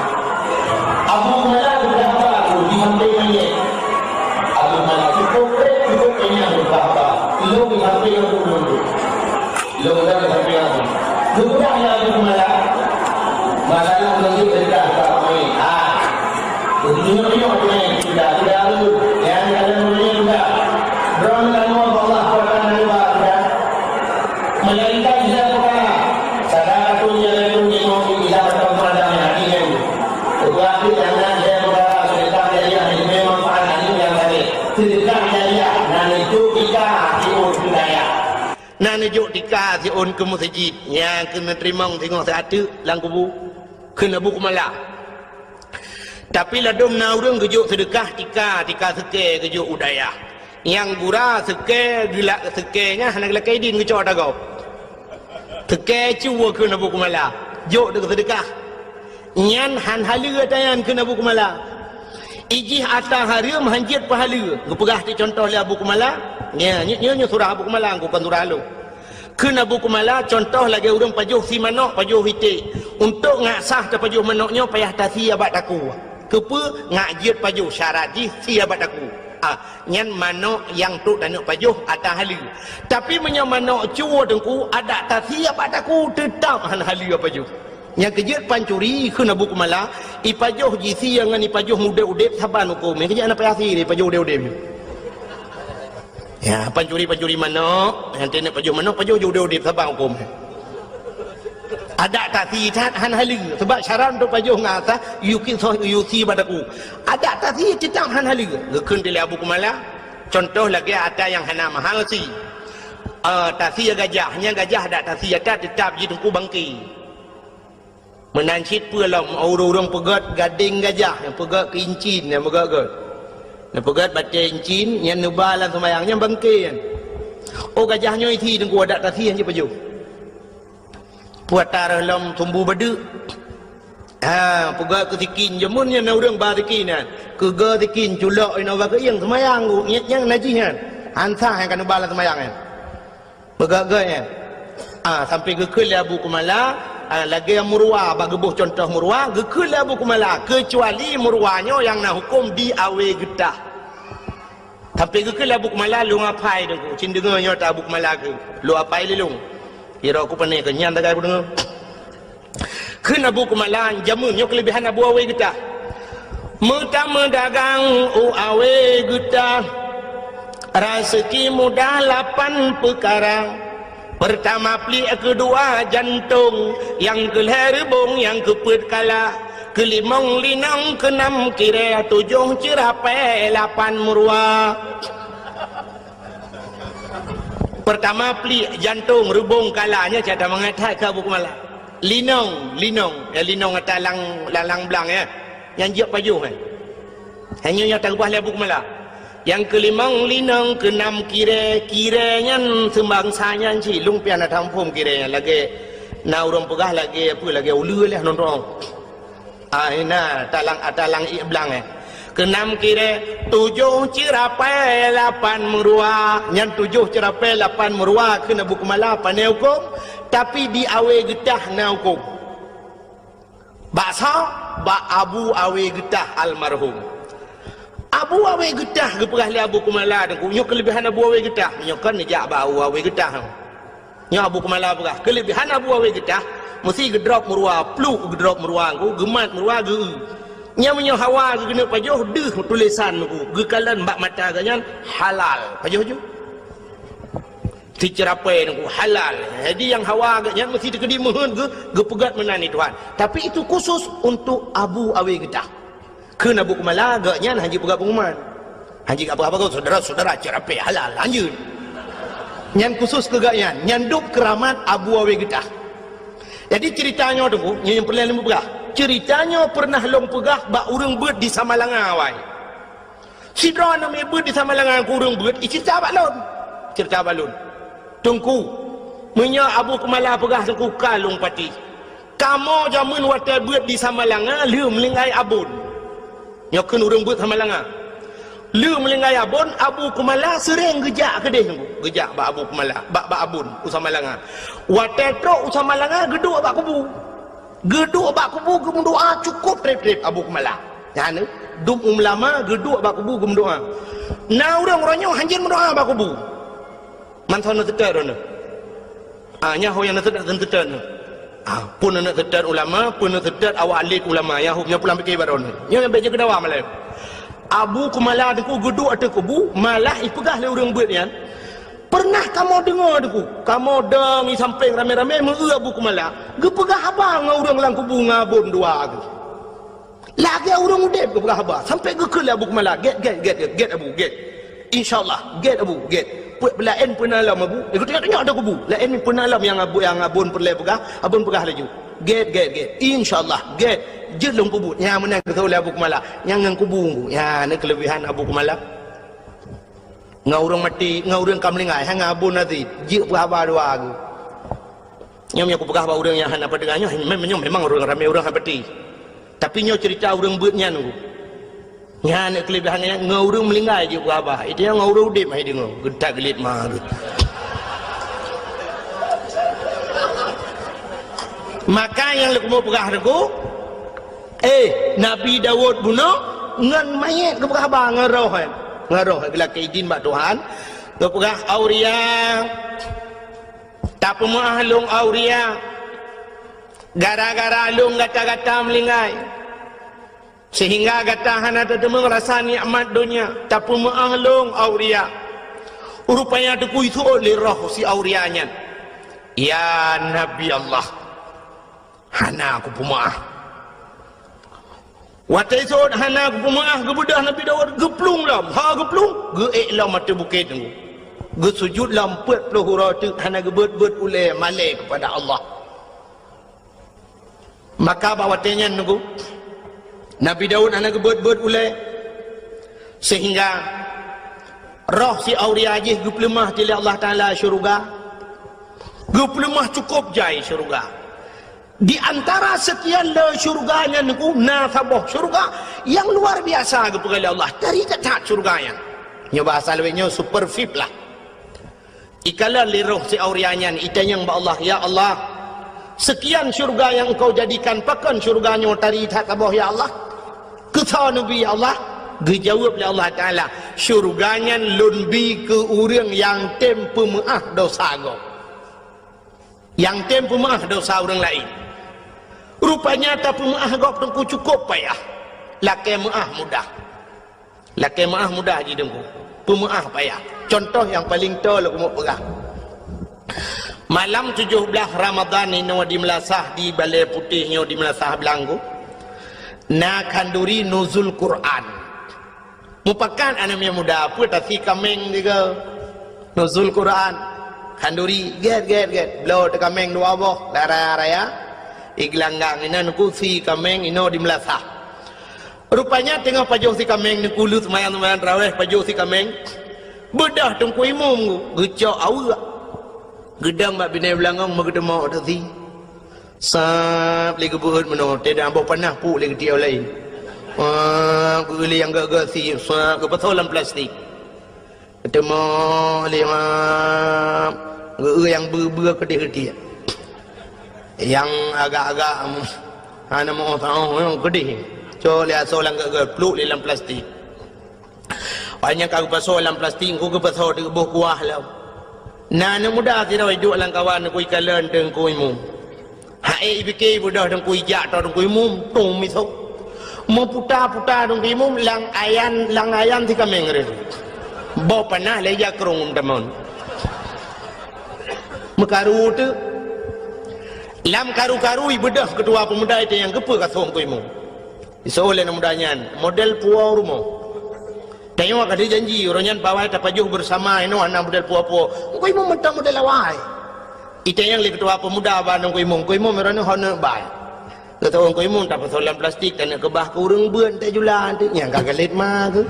Abu Kumala sudah baru di samping manyét. Abu Kumala cukup rek, cukup kenyang sudah ba. Lôn di samping aku dulu. Lôn dah di samping aku. Sudah ya Abu Kumala. Masalah menunjuk dekat tak main. Ah. Tunjuk-tunjuk tu main. Sudah, sudah tu. Yang dalam dunia sudah. Berang lalu Allah Taala sudah. Melainkan dia bukan. Salah satu dia itu memang kita bertemu pada hati yang. Tetapi jangan dia bukan sedekah jariah ini memang pahala yang tadi. Sedekah jariah dan itu kita timbul budaya. Na neujok tika siôn keu meuseujid nyang keuneuk teurimong singoh siat teuk lam kubu, kheun Abu Kumala. Tapi ladôm na ureuëng geujok seudeukah tika, tika seukée geujok u dayah. Nyang gura seukée geulak seukée nyan hana geulakée idin geucok ata gob. Seukée cue kheun Abu Kumala, jok deuk seudeukah. Nyan han haleue ata nyan kheun Abu Kumala. Ijih ata hareuem han jeuet peuhaleue. Geupeugah ti contoh lé Abu Kumala. Nya, nyoe, nyoe, nyoe surah Abu Kumala, kon surah lôn. Kheun Abu Kumala, contoh lagée ureuëng pajoh sie manök, pajoh iték. Untuk ngak sah tapajoh manök nyoe payah tasie bak takue. Keupeue ngak jeuet pajoh, syarat jih sie bak takue. Ah, nyan manök nyang trok taneuk pajoh ata haleue. Tapi meunyoe manök cue Teungku, adak tasie bak takue teutab han haleue pajoh. Nyang keujeuet pancuri kheun Abu Kumala, ipajoh jisie ngon ipajoh udeb-udeb saban huköm. Nyang keujeuet hana payah sie ipajoh udeb-udeb. Ya, pancuri-pancuri manök, nyang keuneuk pajoh manök, pajoh udeb-udeb saban huköm. Adak tasie that han haleue, sebab syarat untuk pajoh ngon ata, yue kisoh, yue sie bak takue. Adak tasie teutab han haleue. Geukheun lé Abu Kumala, contoh lagée ata nyang hana mahal sie. Ah, tasie gajah, nyang gajah adak tasie ata teutab jih Teungku bangke. Meunan cit peue lom ureuëng-ureuëng peugét gadeng gajah, nyang peugét keu incin, nyang peugét-gét. Nyang peugét batée incin, nyang neuba lam seumayang, nyang bangke nyan. Oh, gajah nyoe isie Teungku adak tasie han jipajoh. Peue ata reuh lom sumbu badeuk. Ha, peugét keu sikin, jameun nyan na ureuëng ba sikin nyan. Keugeue sikin, culok inoe bak keuieng seumayang, nyang najih nyan. Han sah nyang ka neuba lam seumayang nyan. Peugét-gét nyan. Ah, sampai geukheun lé Abu Kumala, ah, lagée murwa, bak geuboh contoh murwa, geukheun lé Abu Kumala, keucuali murwa nyoe nyang na huköm di awe geutah. Sampai geukheun lé Abu Kumala, lôn apai Teungku, cit deungoe nyoe ata Abu Kumala keu, lôn apai lé lôn. Kira ku pane keu nyan tagai ku deungoe. Kheun Abu Kumala, jameun nyoe keuleubehan Abu Awe Geutah. Meutameudagang u Awe Geutah, raseuki mudah lapan peukara. Peurtama pliek, keudua jantong, nyang keulhée reubong, nyang keupeuet kala, keulimong linong, keunam kirée, tujoh ceurapée, lapan meuruwa. Peurtama pliek, jantong, reubong, kala, nyan cit that mangat that keu Abu Kumala. Linong, linong. Ya, linong ata lang, lang, lang blang, ya. Nyang jeuet pajoh, eh. Hanya nyang tagubah lé Abu Kumala. Nyang keulimong linong, keunam kirée, kirée nyan seubangsa nyan cit. Lôn pian na taphom kirée nyan lagée na ureuëng peugah lagée apa, lagée uleue lé nonton. Ah, na, talang, talang ié blang, eh. Keunam kirée, tujoh ceurapée, lapan meuruwa. Nyan tujoh ceurapée, lapan meuruwa kheun Abu Kumala, pane huköm, tapi di Awe Geutah na huköm. Bak soe? Bak Abu Awe Geutah almarhum. Abu Awe Geutah geupeugah lé Abu Kumala Teungku, nyoe keuleubehan Abu Awe Geutah. Nyoe kon neujak bak Abu Awe Geutah. Nyoe Abu Kumala peugah, keuleubehan Abu Awe Geutah, meusti geudrop meuruwa, pluek geudrop meuruwa, geumat meuruwa, geu-eu. Nyan meunyoe hawa geukeuneuk pajoh, deuh tulésan Teungku, geukalon bak mata geuh nyan halal. Pajoh ju. Siceurapée Teungku, halal. Jadi nyang hawa geuh nyan meusti teukeudi meuheuet geu-, geupeugét meunan di Tuhan. Tapi itu khusus untuk Abu Awe Geutah. Kheun Abu Kumala, geuh nyan han jipeugah pengumuman. Han jipeugah apa-apa, saudara-saudara, ceurapée halal, lanjut. Nyan khusus keu geuh nyan, nyan dub keuramat Abu Awe Geutah. Jadi ceurita nyoe Teungku, nyoe nyang peureulée lôn peugah. Ceurita nyoe peureunah lôn peugah bak ureuëng beuet di Samalanga awai. Sidroe aneuk miet beuet di Samalanga keu ureuëng beuet, iceurita bak lôn. Ceurita bak lôn. Teungku, meunyoe Abu Kumala peugah Teungku ka lôn patéh. Kamoe jameun watée beuet di Samalanga lheueh meuninggai abon. Nyoe kheun ureuëng beuet Samalanga. Le meuninggai Abon, Abu Kumala sering geujak keudeh nyoe. Geujak bak Abu Kumala, bak, bak Abon, u Samalanga. Watèe trok u Samalanga, geuduek bak kubu. Geuduek bak kubu geumeudoa cukôp trép-trép Abu Kumala. Nyan, dum ulama geuduek bak kubu geumeudoa. Na ureueng-ureueng nyoe hanjeuet meudoa bak kubu. Mantong na teuka droeneuh. Ah, nyan ho nyang na teuka, teuka nyoe. Ah, peue na teuka ulama, peue na teuka awak alim ulama, nyan ho, nyan pulang pike bak droeneuh. Nyoe nyang bèk jeuet keu dawa malèe. Abu Kumala Teungku geuduek ateueh kubu, malah ipeugah lé ureueng beuet nyan, "Peureunah kamoe deungoe Teungku, kamoe dong i sampéng ramé-ramé meu-eu Abu Kumala, geupeugah haba ngon ureueng lam kubu ngon Abon dua geuh." Lagèe ureueng udép geupeugah haba, sampoe geukheun lé Abu Kumala, "Gèt, gèt, gèt, gèt, gèt Abu, gèt. Insya Allah, gèt Abu, gèt. Peue laén peue na lom Abu." Eh, geutunyok-tunyok ateueh kubu. "Laén peue na lom nyang Abu, nyang Abon peureulèe peugah, Abon peugah laju. Gèt, gèt, gèt. Insya Allah, gèt. Jeuet lôn peubuet." Nyan meunan geukheun lé Abu Kumala. Nyan ngon kubu. Nyan na keuleubehan Abu Kumala. Ngon ureueng maté, ngon ureueng ka meuninggai, hana Abon até. Jeuet peugah haba dua geuh. Nyoe nyang kupeugah bak ureueng nyang hana peudeungah nyoe, mem-, nyoe memang ureueng ramé ureueng hana peuti. Tapi nyoe cerita ureueng beuet nyan, Teungku. Nyan keuleubehan nyan, ngon ureueng meuninggai jeuet peugah haba. Itu nyang ngon ureueng udép hai deungoe, geutak geulet ma geuh. Maka nyang lôn keumeung peugah Teungku, eh, Nabi Daud bunoe ngon manyét geupeugah haba ngon roh, eh. Ngon roh, eh, geulakèe idin bak Tuhan. Geupeugah, "Auria, tapeumeu'ah lôn Auria, gara-gara lôn gata-gata meuninggai, seuhingga gata hana tateumeung rasa nikmat donya. Tapeumeu'ah lôn Auria." Rupanya Teungku iseuôt lé roh si Auria nyan, "Ya Nabi Allah, hana kupeumeu'ah." Watèe iseuôt hana kupeumeu'ah, geubeudôh Nabi Daud, geuplueng lom. Ha geuplueng, geuék lom ateueh bukét Teungku. Geusujut lom peuet ploh uroe teuk, hana geubeuet-beuet ulèe malèe keupada Allah. Maka bak watèe nyan Teungku, Nabi Daud hana geubeuet-beuet ulèe, seuhingga roh si Auria jih geupeuleumah lé Allah Taala syeuruga. Geupeuleumah cukôp jai syeuruga. Di antara seukian le syeuruga nyan Teungku, na saboh syeuruga nyang luar biasa geupeugah lé Allah. Tari that-that syeuruga nyan. Nyoe bahasa lawét nyoe super V I P lah. Ikalon lé roh si Auria nyan, itanyong bak Allah, "Ya Allah, seukian syeuruga nyang Engkau jadikan, pakon syeuruga nyoe tari that saboh, ya Allah? Keu soe neubri, ya Allah?" Geujaweueb lé Allah Taala, "Syeuruga nyan Lôn bi keu ureueng nyang tem peumeu'ah dosa gob." Nyang tem peumeu'ah dosa ureueng laén. Rupanya tapeumeu'ah gob Teungku cukôp payah. Lakèe meu'ah mudah. Lakèe meu'ah mudah jih Teungku. Peumeu'ah payah. Cuntoh nyang paleng toe lôn keumeung peugah. Malam tujoh blaih Ramadhan inoe di Meulasah, di Balèe Putéh nyoe di Meulasah Blang Teungku, na khanduri Nuzul Quran. Mupakat aneuk miet muda, peue tasi kaméng sigoe. Nuzul Quran. Khanduri, gèt, gèt, gèt. Bloe teuh kaméng dua boh, lam raya-raya. Igeulanggang inan kusi kaméng inoe di Meulasah. Rupanya teungoh pajoh si kaméng, Teungku, lheueh seumayang-seumayang tarawèh, pajoh si kaméng. Beudôh Teungku Imum geucok aweuek. Geudong bak binéh beulangong meugeuteumok teuh si. Sab lé geubeuet meunoe, teudah boh panah puk lé geutiek laén. Sab geueu lé nyang gèt-gèt si, sab geupasoe lam plastik. Geuteumok lé, sab geueu nyang beu-beu keudeh geutiek. Nyang agak-agak, hana meu-oh saôh, nyang keudeh. Cok lé asoe lam gèt-gèt, pluek lé lam plastik. Watèe nyan ka geupasoe lam plastik, Teungku, geupasoe di boh kuah lom. Na aneuk muda sidroe iduek lam kawan Teungku, ikalon Teungku Imum. Hai, ipike beudôh Teungku, ijak toe Teungku Imum, tung misoe. Meuputa-puta Teungku Imum lam ayan, lam ayan si kaméng rhot. Boh panah lé jak krông tamong. Meukaru teuk. Lam karu-karu ibeudôh keutua peumuda, itanyong, "Keupeue ka soe Teungku Imum?" Iseuôt lé aneuk muda nyan, model puwoe rumoh. Tanyoe ka jijanji, uroe nyan bak awai tapajoh beusama, inoe hana model puwoe-puwoe. Teungku Imum mantong model awai. Itanyong lé keutua peumuda bak Teungku Imum, "Teungku Imum, uroe nyoe hana bai?" Geutanyong Teungku Imum, "Tapasoe lam plastik, taneuk keubah keu ureueng beuet, tajula." Nyan ka geulet ma geuh.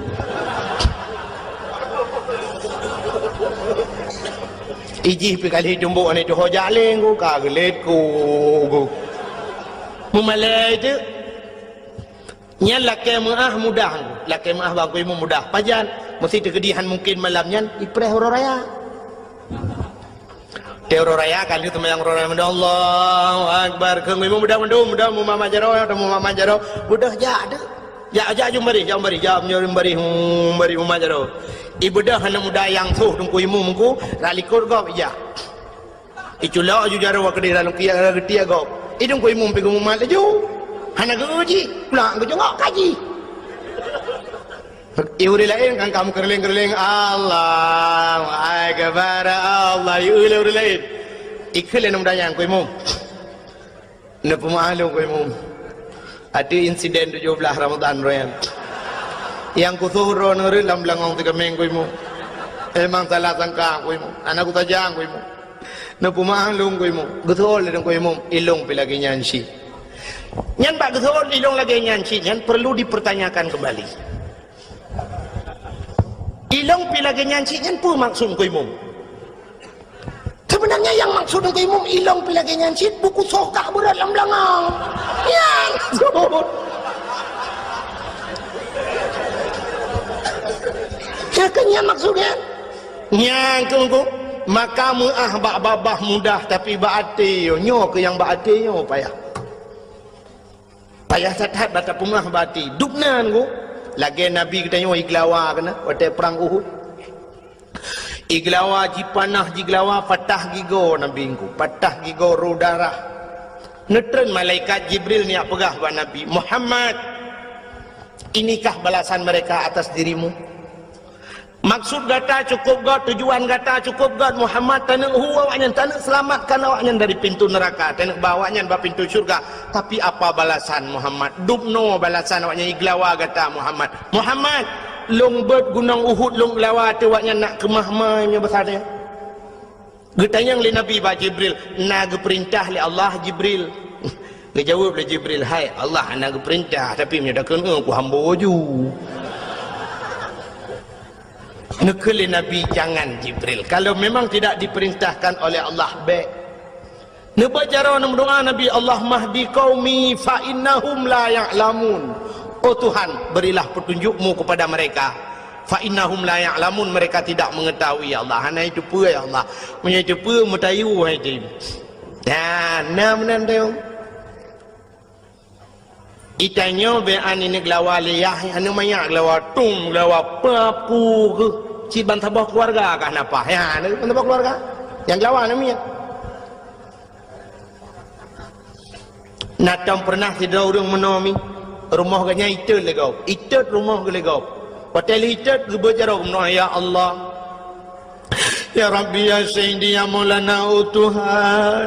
Ijih pih ka lheueh tumbok aneuk tuho jaleng geuh, ka geulet ku geuh. Meumalèe teuk. Nyan lakée meuáh mudah, lakée meuáh bak Teungku Imum mudah. Pajan? Meusti teukeudi han mungken malam nyan ipreh uroe raya. Teuroe raya ka lheueh seumayang uroe raya, Allahu Akbar. Keu Teungku Imum beudôh mandum, beudôh mumat-mat jaroe, beudôh mumat-mat jaroe. Beudôh jak deuh. Jak, jak jeuem baréh, jak jeuem baréh, jak jeuem baréh, hmm, baréh mumat jaroe. Ibeudôh aneuk muda nyang sôh Teungku Imum Teungku, rot likot gob ijak. Iculok aju jaroe keudeh lam kiak, lam geutie gob. I Teungku Imum pih geumumat laju. Hana geu-eu jih, pulang geujongok kaji. I ureueng laén kan ka meukeureuléng-keureuléng, "Allahu Akbar, Allah," i ureueng laén. Ikheun lé aneuk muda nyan, Teungku Imum. Neupeumeu'ah lôn, Teungku Imum. Ateueh insiden tujoh blaih Ramadhan uroe nyan. Nyang kusôh droeneuh rhot lam beulangong sikameng, Teungku Imum. Memang salah sangka, Teungku Imum. Hana kusaja, Teungku Imum. Neupeumeu'ah lôn, Teungku Imum. Geuseuôt lé Teungku Imum, ilôn pih lagée nyan cit. Nyan bak geuseuôt ilôn lagée nyan cit nyan perlu dipertanyakan kembali. Ilôn pih lagée nyan cit nyan peue maksud Teungku Imum? Sebenarnya nyang maksud Teungku Imum ilôn pih lagée nyan cit, buku sokah beurot lam beulangong. Nyan maksud. Ya kan nyan maksud nyan? Nyan keuh, maka meu'ah bak babah mudah, tapi bak até nyoe, nyoe keuh nyang bak até nyoe payah. Payah that-that bak tapeumeu'ah bak até. Dubna Teungku, lagée Nabi geutanyoe igeulawa keunan watée prang Uhud. Igeulawa, jipanah jigeulawa, patah gigoe Nabi Teungku, patah gigoe rô darah. Neutreun malaikat Jibril neujak peugah bak Nabi, "Muhammad, inikah balasan mereka atas dirimu?" Maksud gata cukup göt, tujuan gata cukup göt, Muhammad, taneuk hu awaknyan, taneuk seulamatkan awaknyan dari pintu neuraka, taneuk ba awaknyan bak pintu syurga. Tapi apa balasan Muhammad? Dubnoe balasan awaknyan igeulawa gata, Muhammad. Muhammad, lôn beuet gunong Uhud lôn geulawa ateueh awaknyan nak keumah mai meunyoe basa nyan. Geutanyong lé Nabi bak Jibril, "Na geupeurintah lé Allah, Jibril?" Geujaweueb lé Jibril, "Hai Allah, hana geupeurintah, tapi meunyoe takheun, eh, kuhambo ju." Neukheun lé Nabi, "Jangan, Jibril. Kalau memang tidak diperintahkan oleh Allah, bék." Neubeuet jaroe neumeudoá Nabi, "Allahumma hdi qaumi fa innahum la ya'lamun." Oh Tuhan, berilah petunjuk-Mu kepada mereka. "Fa innahum la ya'lamun," mereka tidak mengetahui, ya Allah. Hana jiteupeue, ya Allah. Meunyoe jiteupeue, meutayue hai jih. Nah, na meunan tayue. Itanyoe bèk aneuk geulawa lé yah, aneuk manyak geulawa tum, geulawa papu keuh. Cit ban saboh keuluwarga kah na paih. Ya, aneuk ban saboh keuluwarga. Nyang geulawa aneuk miet. Na tom peureunah sidroe ureueng meunoe mi, rumoh geuh nyan itot lé gob, itot rumoh geuh lé gob. Watèe lheuh itot geubeuet jaroe meunoe, "Ya Allah, ya Rabbi, ya Sayyidi, ya Maulana, oh Tuhan,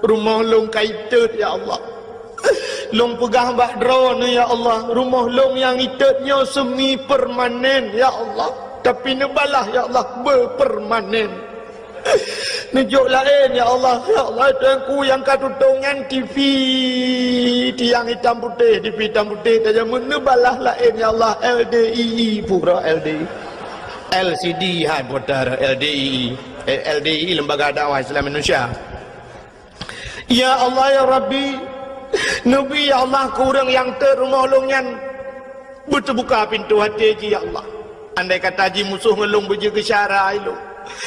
rumoh lôn ka itot, ya Allah. Lôn peugah bak Droeneuh, ya Allah, rumoh lôn nyang itot nyoe semi permanen, ya Allah. Tapi neubalah, ya Allah, beupermanen." Neujok laén, ya Allah. Ya Allah, Tuhanku nyang ka tutong nyan T V, tiang itam putéh, T V itam putéh, tajameun neubalah laén, ya Allah, L D I I, pura L D I. L C D hai putar L D I I. Eh, L D I I, Lembaga Dakwah Islam Indonesia. Ya Allah, ya Rabbi, neubi, ya Allah, keu ureueng nyang tot rumoh lôn nyan beuteubuka pintoe até jih, ya Allah. Andai kata jih musoh ngon lôn beujeuet keu syara lôn,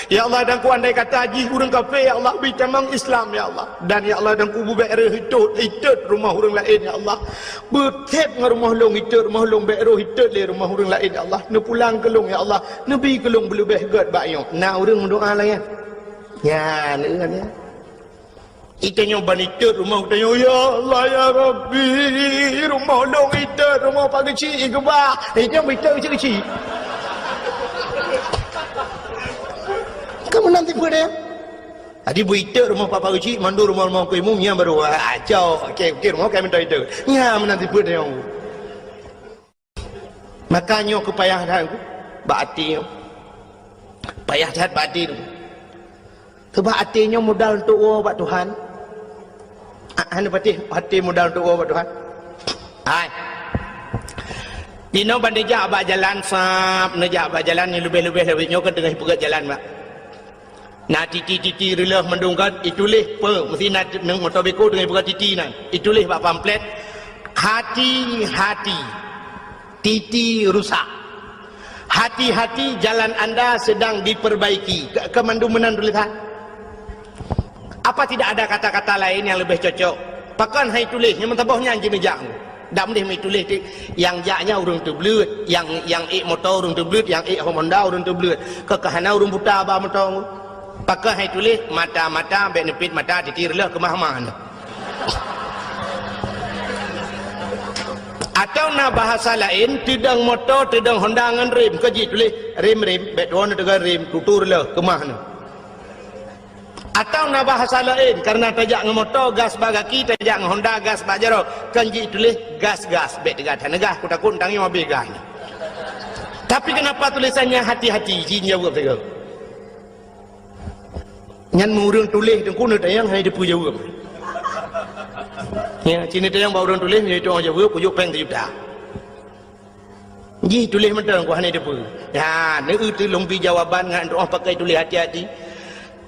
ya Allah, dan ku andai kata jih ureueng kafé, ya Allah, bri tamong Islam, ya Allah. Dan, ya Allah, dan ku beubèk reuh itot, itot rumoh ureueng laén, ya Allah. Beutép ngon rumoh lôn itot, rumoh lôn bèk reuh itot lé rumoh ureueng laén, ya Allah. Neupulang keu lôn, ya Allah. Neubi keu lôn beuleubèh gèt bak nyoe. Na ureueng meudoa lagèe nyan? Nyan, nyan. Itanyoe ban itot rumoh geutanyoe, "Ya Allah, ya Rabbi, rumoh lôn itot, rumoh Pak Geuchik igeubah." Itanyoe itot keuchik-keuchik. Kan meunan tipe deh. Jadi beu itot rumoh Pak, Pak Geuchik, mandum rumoh-rumoh Teungku Imum, nyan baru, ah, cok. Oke, oke, rumoh kami minta itot. Nyan meunan tipe deh. Maka nyoe keu payah that bak até nyoe. Payah that bak até nyoe. Sabab até nyoe modal untuk woe bak Tuhan. Ah, hana patéh até modal untuk woe bak Tuhan. Hai. Dinoe ban neujak bak jalan sab, neujak bak jalan nyang leubeh-leubeh lawét nyoe kan teungoh ipeugöt jalan bak. Na titi-titi reuloh mandum göt, ituléh peue, meusti na t-, moto beko teungoh ipeugöt titi nyan. Ituléh bak pamflet, K Hati-hati, titi rusak. Hati-hati, jalan anda sedang diperbaiki. Ke, ke mandum meunan tulisan. Apa tidak ada kata-kata lain yang lebih cocok? Pakon hai tuléh, nyang meusaboh nyan jineujak. Dak meudeh meutuléh ti, nyang jak nyan ureuëng teubleuet, nyang, nyang ék moto ureuëng teubleuet, nyang ék Honda ureuëng teubleuet. Keu ka hana ureuëng buta ba moto. Pakon hai tuléh, mata-mata, bék neupit mata, titi reuloh keumah-mah nyoe. Atawa na bahasa laén, teudong moto, teudong Honda ngon rem, ka jituléh rem-rem, bék tuwoe na teuga rem, tutu reuloh keumah nyoe. Atawa na bahasa laén, karena tajak ngon moto, gas bak gaki, tajak ngon Honda, gas bak jaroe, kan jituléh gas-gas, bék teuga that neugas, ku takot tangieng habéh gas nyoe. Tapi kenapa tulisannya hati-hati, jin jaweueb sigoe. Nyan meu ureuëng tuléh teungku neutanyong hana jiteupeue jaweueb. Ya, ci neutanyong bak ureuëng tuléh, nyan jitanyong jaweueb, kujok péng sijuta. Jih tuléh mantong ku hana jiteupeue. Ya, neueu teulông bi jawaban ngon doa pakai tuléh hati-hati.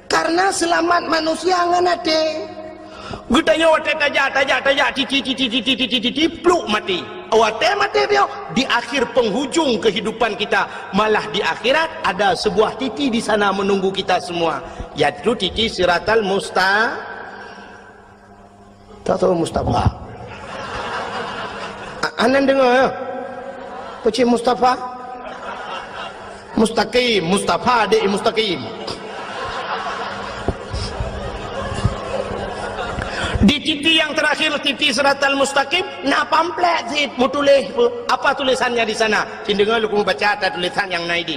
Karena seulamat manusia ngon até. Geutanyoe watée tajak, tajak, tajak, titi, titi, titi, titi, titi, pluk maté. Watée maté piôh, di akhir penghujung kehidupan kita, malah di akhirat ada sebuah titi di sana menunggu kita semua, yaitu titi Siratal Musta-, tak tahu Mustafa. A-, anan dengar ya? Pecik Mustafa? Mustaqim, Mustafa dek Mustaqim. Di titi yang terakhir, titi Siratal Mustaqim, na pamflet sit meutuléh. Apa tulisannya di sana? Cit deungoe lôn baca ata tulisan nyang na idéh.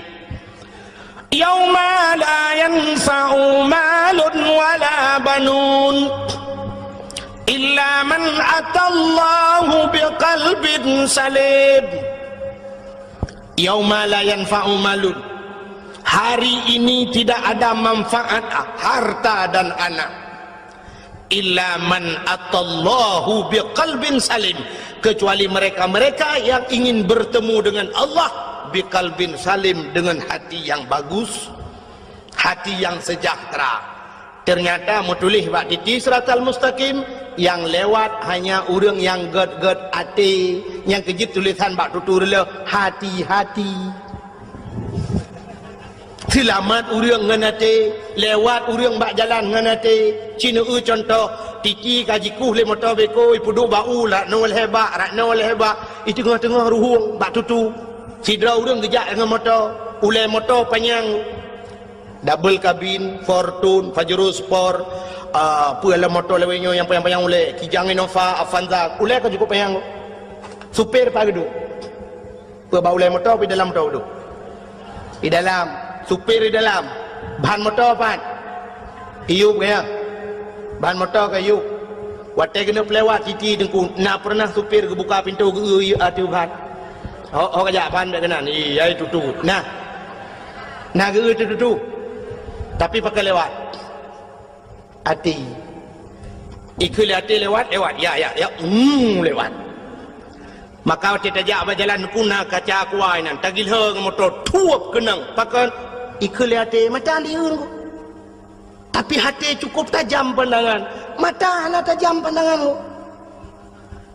Yauma la yanfa'u malun wala banun illa man atallaha biqalbin salim. Yauma la yanfa'u malun. Hari ini tidak ada manfaat harta dan anak. Illa man atallaha biqalbin salim. Kecuali mereka-mereka yang ingin bertemu dengan Allah biqalbin salim, dengan hati yang bagus, hati yang sejahtera. Ternyata meutuléh bak titi Siratal Mustaqim, nyang lewat hanya ureuëng nyang gét-gét até, nyang keujeuet tulisan bak tutu reuloh, hati-hati. Seulamat ureuëng ngon até, lewat ureuëng bak jalan ngon até. Ci neueu cuntoh, titi ka jikueh lé moto beko, ipeuduek bak u, rak noe lhée bak, rak noe lhée bak, i teungoh-teungoh ruhueng bak tutu. Sidroe ureuëng geujak ngon moto, ulée moto panyang. Double kabin, Fortuner, Pajero Sport, ah, peue lom moto lawét nyoe nyang panyang-panyang ulée, Kijang Innova, Avanza, ulée ka cukup panyang. Supir pat geuduek. Peue bak ulée moto, pi dalam moto geuduek. Di dalam, supir di dalam. Ban moto pat? Iyup gaya. Ban moto ka iyup. Watée keuneuk peulewat titi teungku, na peureunah supir geubuka pintoe geu-eu ateueh ban? Ho, ho kajak ban bék keunan. Iya, itu tu. Nah. Na geu-eu tu, tu, tu. Tapi pakon lewat? Até. Ikheun lé até lewat, lewat. Ya, ya, ya. Hmm, lewat. Maka watée tajak bak jalan ku na kaca kuai nan, tagilhong moto tuop keunong. Pakon? Ikheun lé até mata lieur ku. Tapi até cukup tajam pandangan. Mata hana tajam pandangan ku.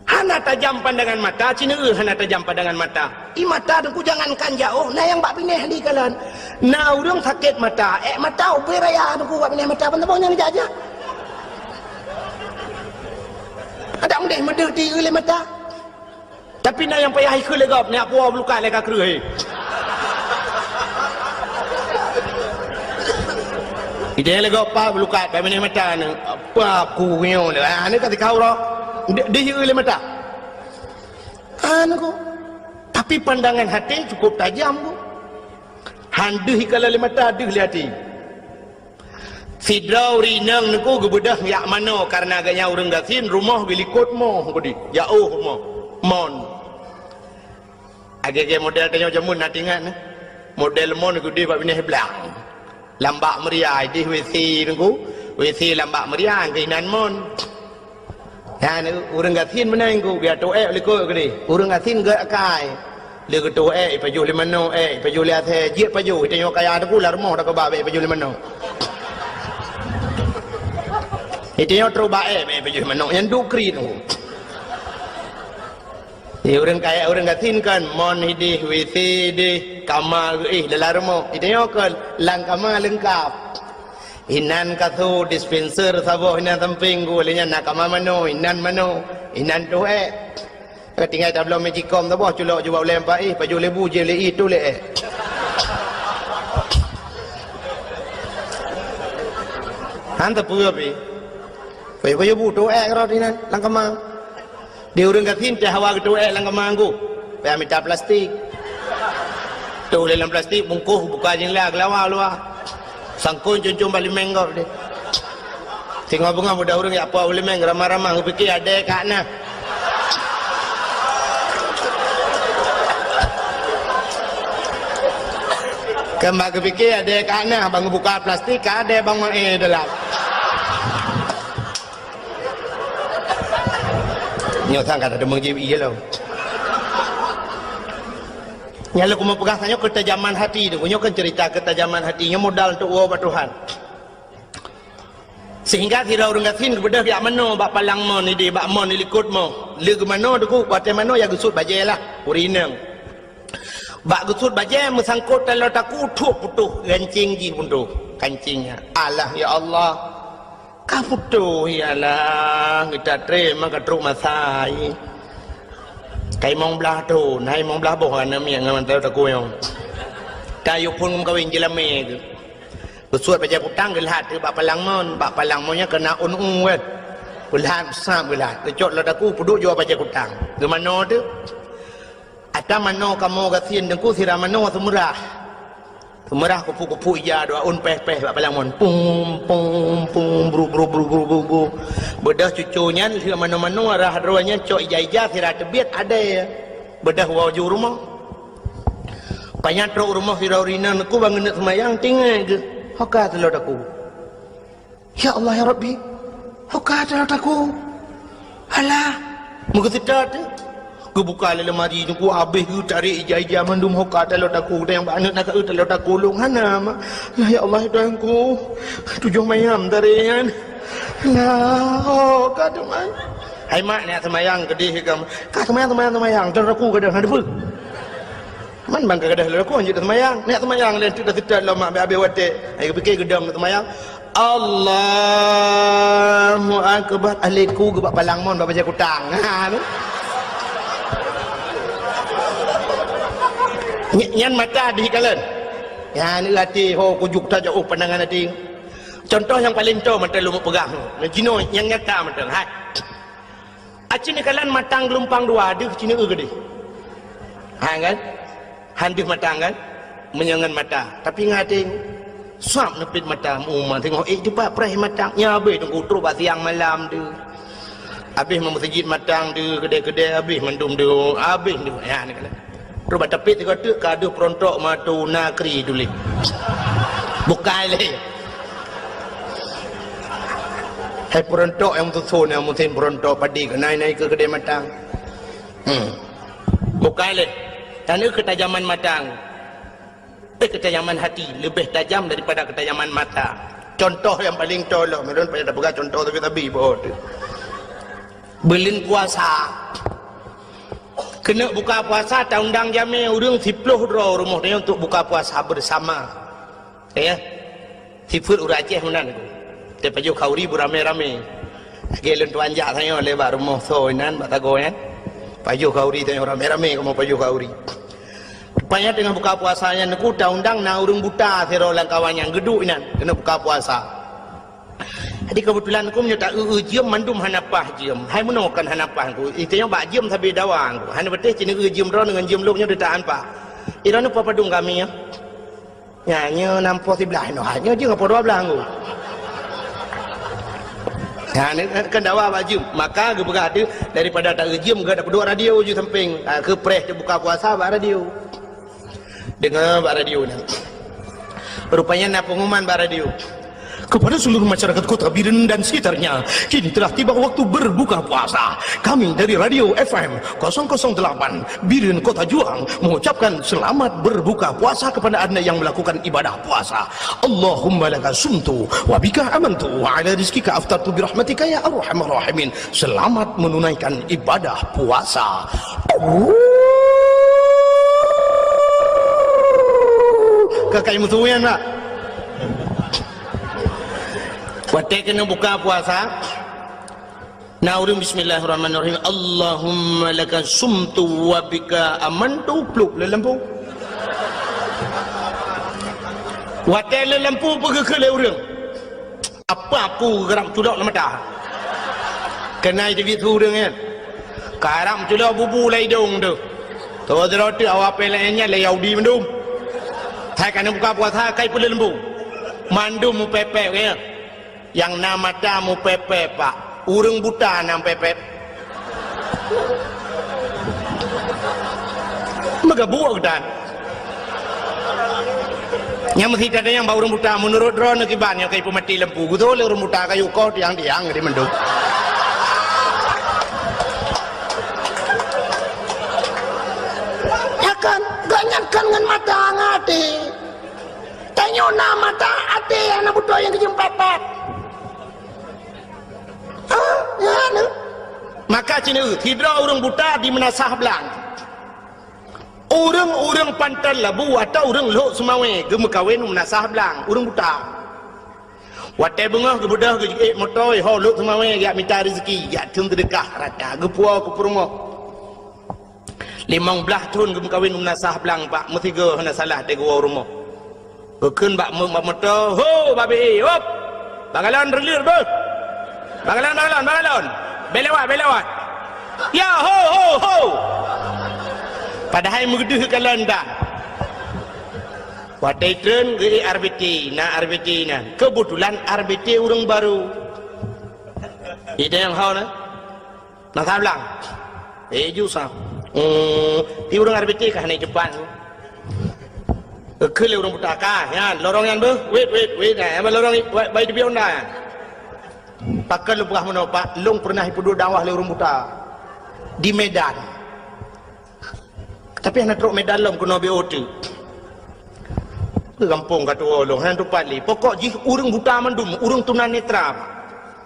Hana tajam pandangan mata, ci neueu hana tajam pandangan mata. I mata teungku jangankan jaoh, na nyang bak binéh di kalon. Na ureuëng sakét mata, ék mata ubé raya teungku bak binéh mata, ban saboh nyang jak-jak. Adak meudeh meudeuh di lé mata. Tapi na nyang payah ikheun lé gob, nyak puwoe beulukat lé ka kreueh. Ide lé gob pa beulukat, bak binéh mata ni. Apa ku nyoe ni? Ah, ni ka tikau roh. Di, di lé mata. Anu ku. Tapi pandangan hati cukup tajam ku. Han deuh ikala lé mata, deuh lé hati. Sidroe ureuëng inong teungku geubeudôh jak manoe, kareuna gobnyan ureuëng gasien, rumoh geulikot moh, geudiek jaoh rumoh. Mon. Lagée-lagée model tanyoe jameun na teuingat, eh? Model mon geudiek bak binéh blang. Lam bak meuria, ideh WC teungku. WC lam bak meuria, keuh inan mon. Nyan ureuëng gasien meunan ku, geutôh ék likot keudeh. Ureuëng gasien gét akai. Lé geutôh ék, ipajoh lé manoe ék, ipajoh lé asèe, jeuet pajoh, itanyoe kaya teungku lam rumoh dak keuba bék ipajoh lé manoe. Itanyoe trok bak ék, bék ipajoh lé manoe, nyan duek kriet teungku. Di ureuëng kaya ureuëng gasien kan, mon ideh, W C ideh, kama geuih dalam rumoh. Di tanyoe kan, lam kama leungkap. Inan kasô, dispenser saboh inan sampéng, geuh lé nyan na kama manoe, inan manoe, inan toh ék. Ka tinggai tabloe magicom saboh, culok jubak ulée empat éh, pajoh lebu, jih lé éh, toh lé ék. Han teupeu pih. Pajoh-pajoh bu, toh ék rot inan, lam kama. Di ureuëng gasien teuh hawa geutoh ék lam kama geuh. Payah mita plastik. Toh lé lam plastik, bungkôh, buka jendela, geulawa luwa. Sangkon cun-cun bak limeng gob deh. Singoh beungoh muda ureuëng jak po limeng, ramah-ramah, geupiké adé ka na. Keumah geupiké adé ka na, bang buka plastik ka adé bang maé dalam. Nyoe sang ka teumeujieb ié lom. Nyang lôn keumeung peugah tanyoe keutajaman hati tu. Nyoe kan cerita keutajaman hati. Nyoe modal untuk woe bak Tuhan. Sehingga sidroe ureuëng gasien geubeudôh jak manoe bak palang mon ideh, bak mon ilikot mon. Lé geumanoe teungku, watée manoe ya geusut bajée lah, ureuëng inong. Bak geusut bajée meusangkot taloe takue, thok putôh gancéng jih putôh kancéng nyan. Alah ya Allah. Ka putôh, ya Allah, geuta trém ka trok masa. Ka limong blaih thon, hai limong blaih boh aneuk miet ngon taloe takue nyoe. Ka yue phon meukawen jeulamé geuh. Geusuet bajée kutang geulhat bak palang mon, bak palang mon nyan keunan ôn u kan. Geulhat, sab geulhat. Geucok taloe takue, peuduek jua bajée kutang. Geumanoe teuh. Ata manoe kamoe gasien teungku sira manoe seumeurah. Seumeurah kupu-kupu ija dua ôn péh-péh bak palang mon. Pum, pum, pum, bru, bru, bru. Beudôh cuco nyan lheueh manoe-manoe rhah droe nyan cok ija-ija sira teubiet adé. Beudôh woe ju rumoh. Pajan trok rumoh sidroe ureuëng inong teungku ban geuneuk seumayang tinggai geuh. Ho ka taloe takue. Ya Allah, ya Rabbi, ho ka taloe takue. Alah, meugeuseuta teuh. Geubuka lé lemari teungku, abéh geutarek ija-ija mandum ho ka taloe takue. Geutanyoe bak aneuk na ka eu taloe takue lôn hana, mak. Lah ya Allah, ya Tuhanku. Tujoh mayam tarek nyan. Lah, ho ka teuma. Hai mak, neujak seumayang keudeh ka. Ka seumayang, seumayang, seumayang. Taloe takue ka deuh, na teupeue. Man bang ka gadôh lé lakoe jeuet seumayang. Neujak seumayang lé teuk dah seutôt lom mak abéh-abéh watée. Ai geupiké geudong seumayang. Allahu Akbar. Alaiku geubak palang mon bak bajée kutang. Ha, tu. Ny-, nyan mata dih kalon. Nyan até ho kujuk tajak oh pandangan até. Contoh nyang paleng toe mantong lôn peugah. Jinoe nyang nyata mantong. Hai. Aci neukalon matang geulumpang dua deuh ci neu keudeh. Ha kan? Han deuh matang kan? Meunyoe ngon mata. Tapi ngon até sab neupit mata uma teungoh ék dipat preh matang. Nya abéh teungku trok bak siang malam deuh. Abéh meumeuseujid matang deuh, keudè-keudè abéh mandum deuh, abéh deuh. Ya neukalon. Trok bak tapét sigoe teuk ka deuh peurontok matu nakri tuléh. Bukai lé. Hai peurontok nyang meususon nyang musim peurontok padi keuh nai-nai keu keudè matang. Hmm. Bukai lé. Taneuk keutajaman matang. Eh, keutajaman hati lebih tajam daripada keutajaman mata. Contoh nyang paleng toe lom, ulôn payah tapeugah contoh sabe-sabe bak tu. Buleuen puasa. Keuneuk buka puasa, taundang jamé ureuëng siploh droe rumoh tanyoe untuk buka puasa bersama. Ya. Sifeuet ureuëng Aceh meunan. Teupajoh khauri beuramé-ramé. Lagée lôn tuan jak tanyoe lé bak rumoh soe inan bak sagoe nyan. Pajoh khauri tanyoe ramé-ramé kamoe pajoh khauri. Rupanya teungoh buka puasa nyan teungku taundang na ureuëng buta sidroe lam kawan nyang geuduek inan keuneuk buka puasa. Jadi keubeutulan teungku meunyoe ta eu-eu jeuem mandum hana paih jeuem. Hai meunoe kan hana paih teungku. Itanyoe bak jeuem sabe dawa teungku. Hana beuteh ci neu-eu jeuem droeneuh ngon jeuem lôn nyoe teuta han paih. Iroeneuh peue padum kami nyoe? Nyan nyoe nam poh siblaih noh. Nyoe jeuem poh dua blaih teungku. Nyan kan dawa bak jeuem. Maka geupeugah teuh daripada ta eu jeuem geuh tapeuduek radio ju sampéng. Ha, keu preh teubuka puasa bak radio. Deungoe bak radio nyan. Rupanya na pengumuman bak radio. Kepada seluruh masyarakat Kota Biren dan sekitarnya, kini telah tiba waktu berbuka puasa. Kami dari Radio F M kosong kosong delapan Biren Kota Juang mengucapkan selamat berbuka puasa kepada Anda yang melakukan ibadah puasa. Allahumma laka sumtu wa bika amantu wa ala rizkika aftartu birahmatika ya arhamar rahimin. Selamat menunaikan ibadah puasa. Ka kai meusuwi nyan, Pak. Watèe keuneuk buka puasa, na ureueng bismillahirrahmanirrahim, "Allahumma laka sumtu wa bika amantu," plup lé lampu. Watèe lé lampu, peugah keu lé ureueng. Apa aku geurab culok lam mata? Keunan teubiet su ureueng nyan. Karab culok bubu lam idong teuh. Toh sidroe teuk awak pih laén nyan lé Yahudi mandum. Hai ka neubuka puasa kai peuleueng bu. Mandum mupèpèp keu nyan. Nyang na mata mupèpèp, Pak. Ureueng buta nyang pèpèp. Meugabuek geutan. Nyang meusi tatanyong bak ureueng buta, meunurot droeneuh kiban nyang ka jipeumaté lampu, geutoh lé ureueng buta kayu koh tiang-tiang di mandum. Ya kan, gobnyan kan ngon mata ngon até. Tanyoe na mata até nyang na beutôi nyang geujeuem pat-pat. Ah, ya, na. Maka cit nyoe, sidroe ureueng buta di Meunasah Blang. Ureueng-ureueng Panton Labu atawa ureueng Lhok Seumawé geumeukawen u Meunasah Blang, ureueng buta. Watèe beungoh geubeudôh geujiék moto, ho Lhok Seumawé jak mita rezeki, jak theun seudeukah rata, geupuwoe keu peurumoh. Limong blaih thon geumeukawen u Meunasah Blang, Pak, meusigoe hana salah teuh geuwoe u rumoh. Geukheun bak meu-, bak moto, "Ho, Babi, hop! Bak galon reulir beuh! Bak galon, bak galon, bak galon! Bèk lewat, bèk lewat!" "Ya, ho, ho, ho!" Padahai meudeuh galon dah. Watèe treun geuék R B T, na R B T nyan. Keubeutulan R B T ureueng barô. Idéh nyang ho na. Meunasah Blang. Eh, ju sa. Hmm, di ureueng R B T ka hana teumpat. Geukheun lé ureueng buta ka, nyan, lorong nyan beuh. Wait, wait, wait. Nah, nyang lorong, wait, bai di Honda nyan. Pakon lôn peugah meunoe, Pak, lôn peureunah jipeuduek dakwah lé ureueng buta. Di Medan. Tapi hana trok Medan lom keunoe B O T. Keu gampông ka tuwoe lôn, hana teumpat lé. Pokok jih ureueng buta mandum, ureueng tunanetra.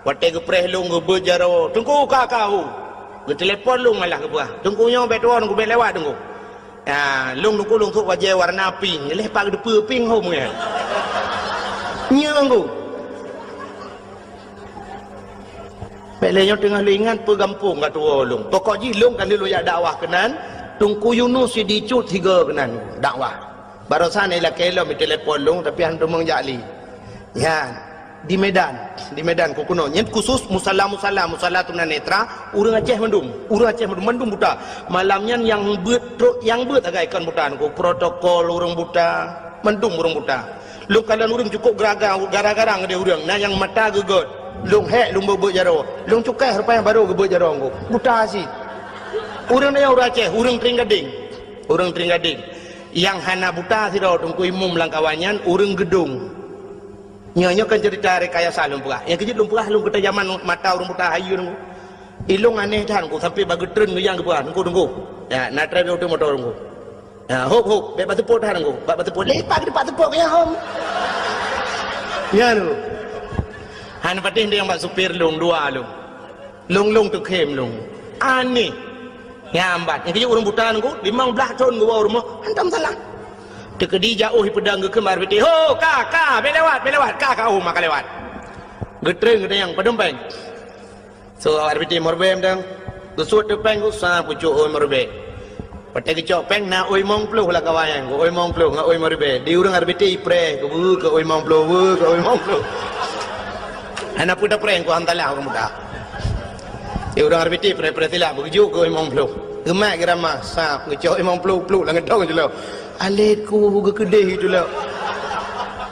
Watèe geupreh lôn geubeuet jaroe, "Teungku, ka, ka, ho." Geutelepon lôn malah geupeugah, "Teungku nyoe bèk tuwoe, Teungku, bèk lewat, Teungku." Ya, lôn, Teungku, lôn sôk bajèe warna pink, lheuh pat geuteupeue pink hom nyan. Nyo, Teungku. Bèk lé nyoe teungoh lôn ingat peue gampông ka tuwoe lôn. Pokok jih lôn ka lheueh lôn jak dakwah keunan, Teungku Yunus Sidicut sigoe keunan dakwah. Barosan ilakèe lom itelepon lôn, tapi hana teumong jak lé. Nyan, di Medan, di Medan keu keunoe. Nyan khusus musala-musala, musala tunanetra, ureueng Aceh mandum, ureueng Aceh mandum, mandum buta. Malam nyan nyang beuet trok, nyang beuet sagai kon buta, Teungku, protokol ureueng buta, mandum ureueng buta. Lôn kalon ureueng cukôp geraga-, gara-gara ngon ureueng, na nyang mata geugöt. Lôn hék lôn beuet-beuet jaroe. Lôn cukai rupa nyang barô geubeuet jaroe Teungku. Buta cit. Ureueng nyan ureueng Aceh, ureueng Tring Gading. Ureueng Tring Gading. Nyang hana buta sidroe Teungku Imum lam kawan nyan ureueng Geudong. Nyoe, nyoe kan cerita rekayasa lôn peugah. Nyang keujeuet lôn peugah lôn keuta jaman mata ureueng buta hayeue Teungku. Ilôn aneh that Teungku, sampai bak geutreun geuyang geupeugah, "Teungku, Teungku." Ya, na trép nyang uteueng moto Teungku. Ya, hop, hop, bèk bak seupôt that Teungku. Bak, bak seupôt, lepak di bak seupôt keu nyang hom. Ya, Teungku. Hana patéh nyang bak supir lôn, dua lôn. Lôn-lôn teukhém lôn. Aneh. Nyan bat. Nyang keujeuet ureueng buta Teungku, limong blaih thon geuwoe u rumoh, hantom salah. Teukeudi jak oh ipeudong geukeum R B T. "Ho, ka, ka, bèk lewat, bèk lewat, ka, ka, oh, maka lewat." Geutreun geutanyong, "Padum péng?" So, awak R B T meuribèe mantong. Geusuet teuk péng, geusa pucuk ôi meuribèe. Watèe geucok péng, na ôi limong ploh lam kawan nyan, ôi limong ploh ngon ôi meuribèe. Di ureueng R B T ipreh, keu ôi limong ploh, keu ôi limong ploh. Hana peue tapreh, ku hantalah ureueng buta. Di ureueng R B T preh-preh silap, beugeujuk keu ôi limong ploh. Geumat geurama, sab, geucok limong ploh, pluek lam geutong jeuet lom. Alet ku geukeudeh itu lom.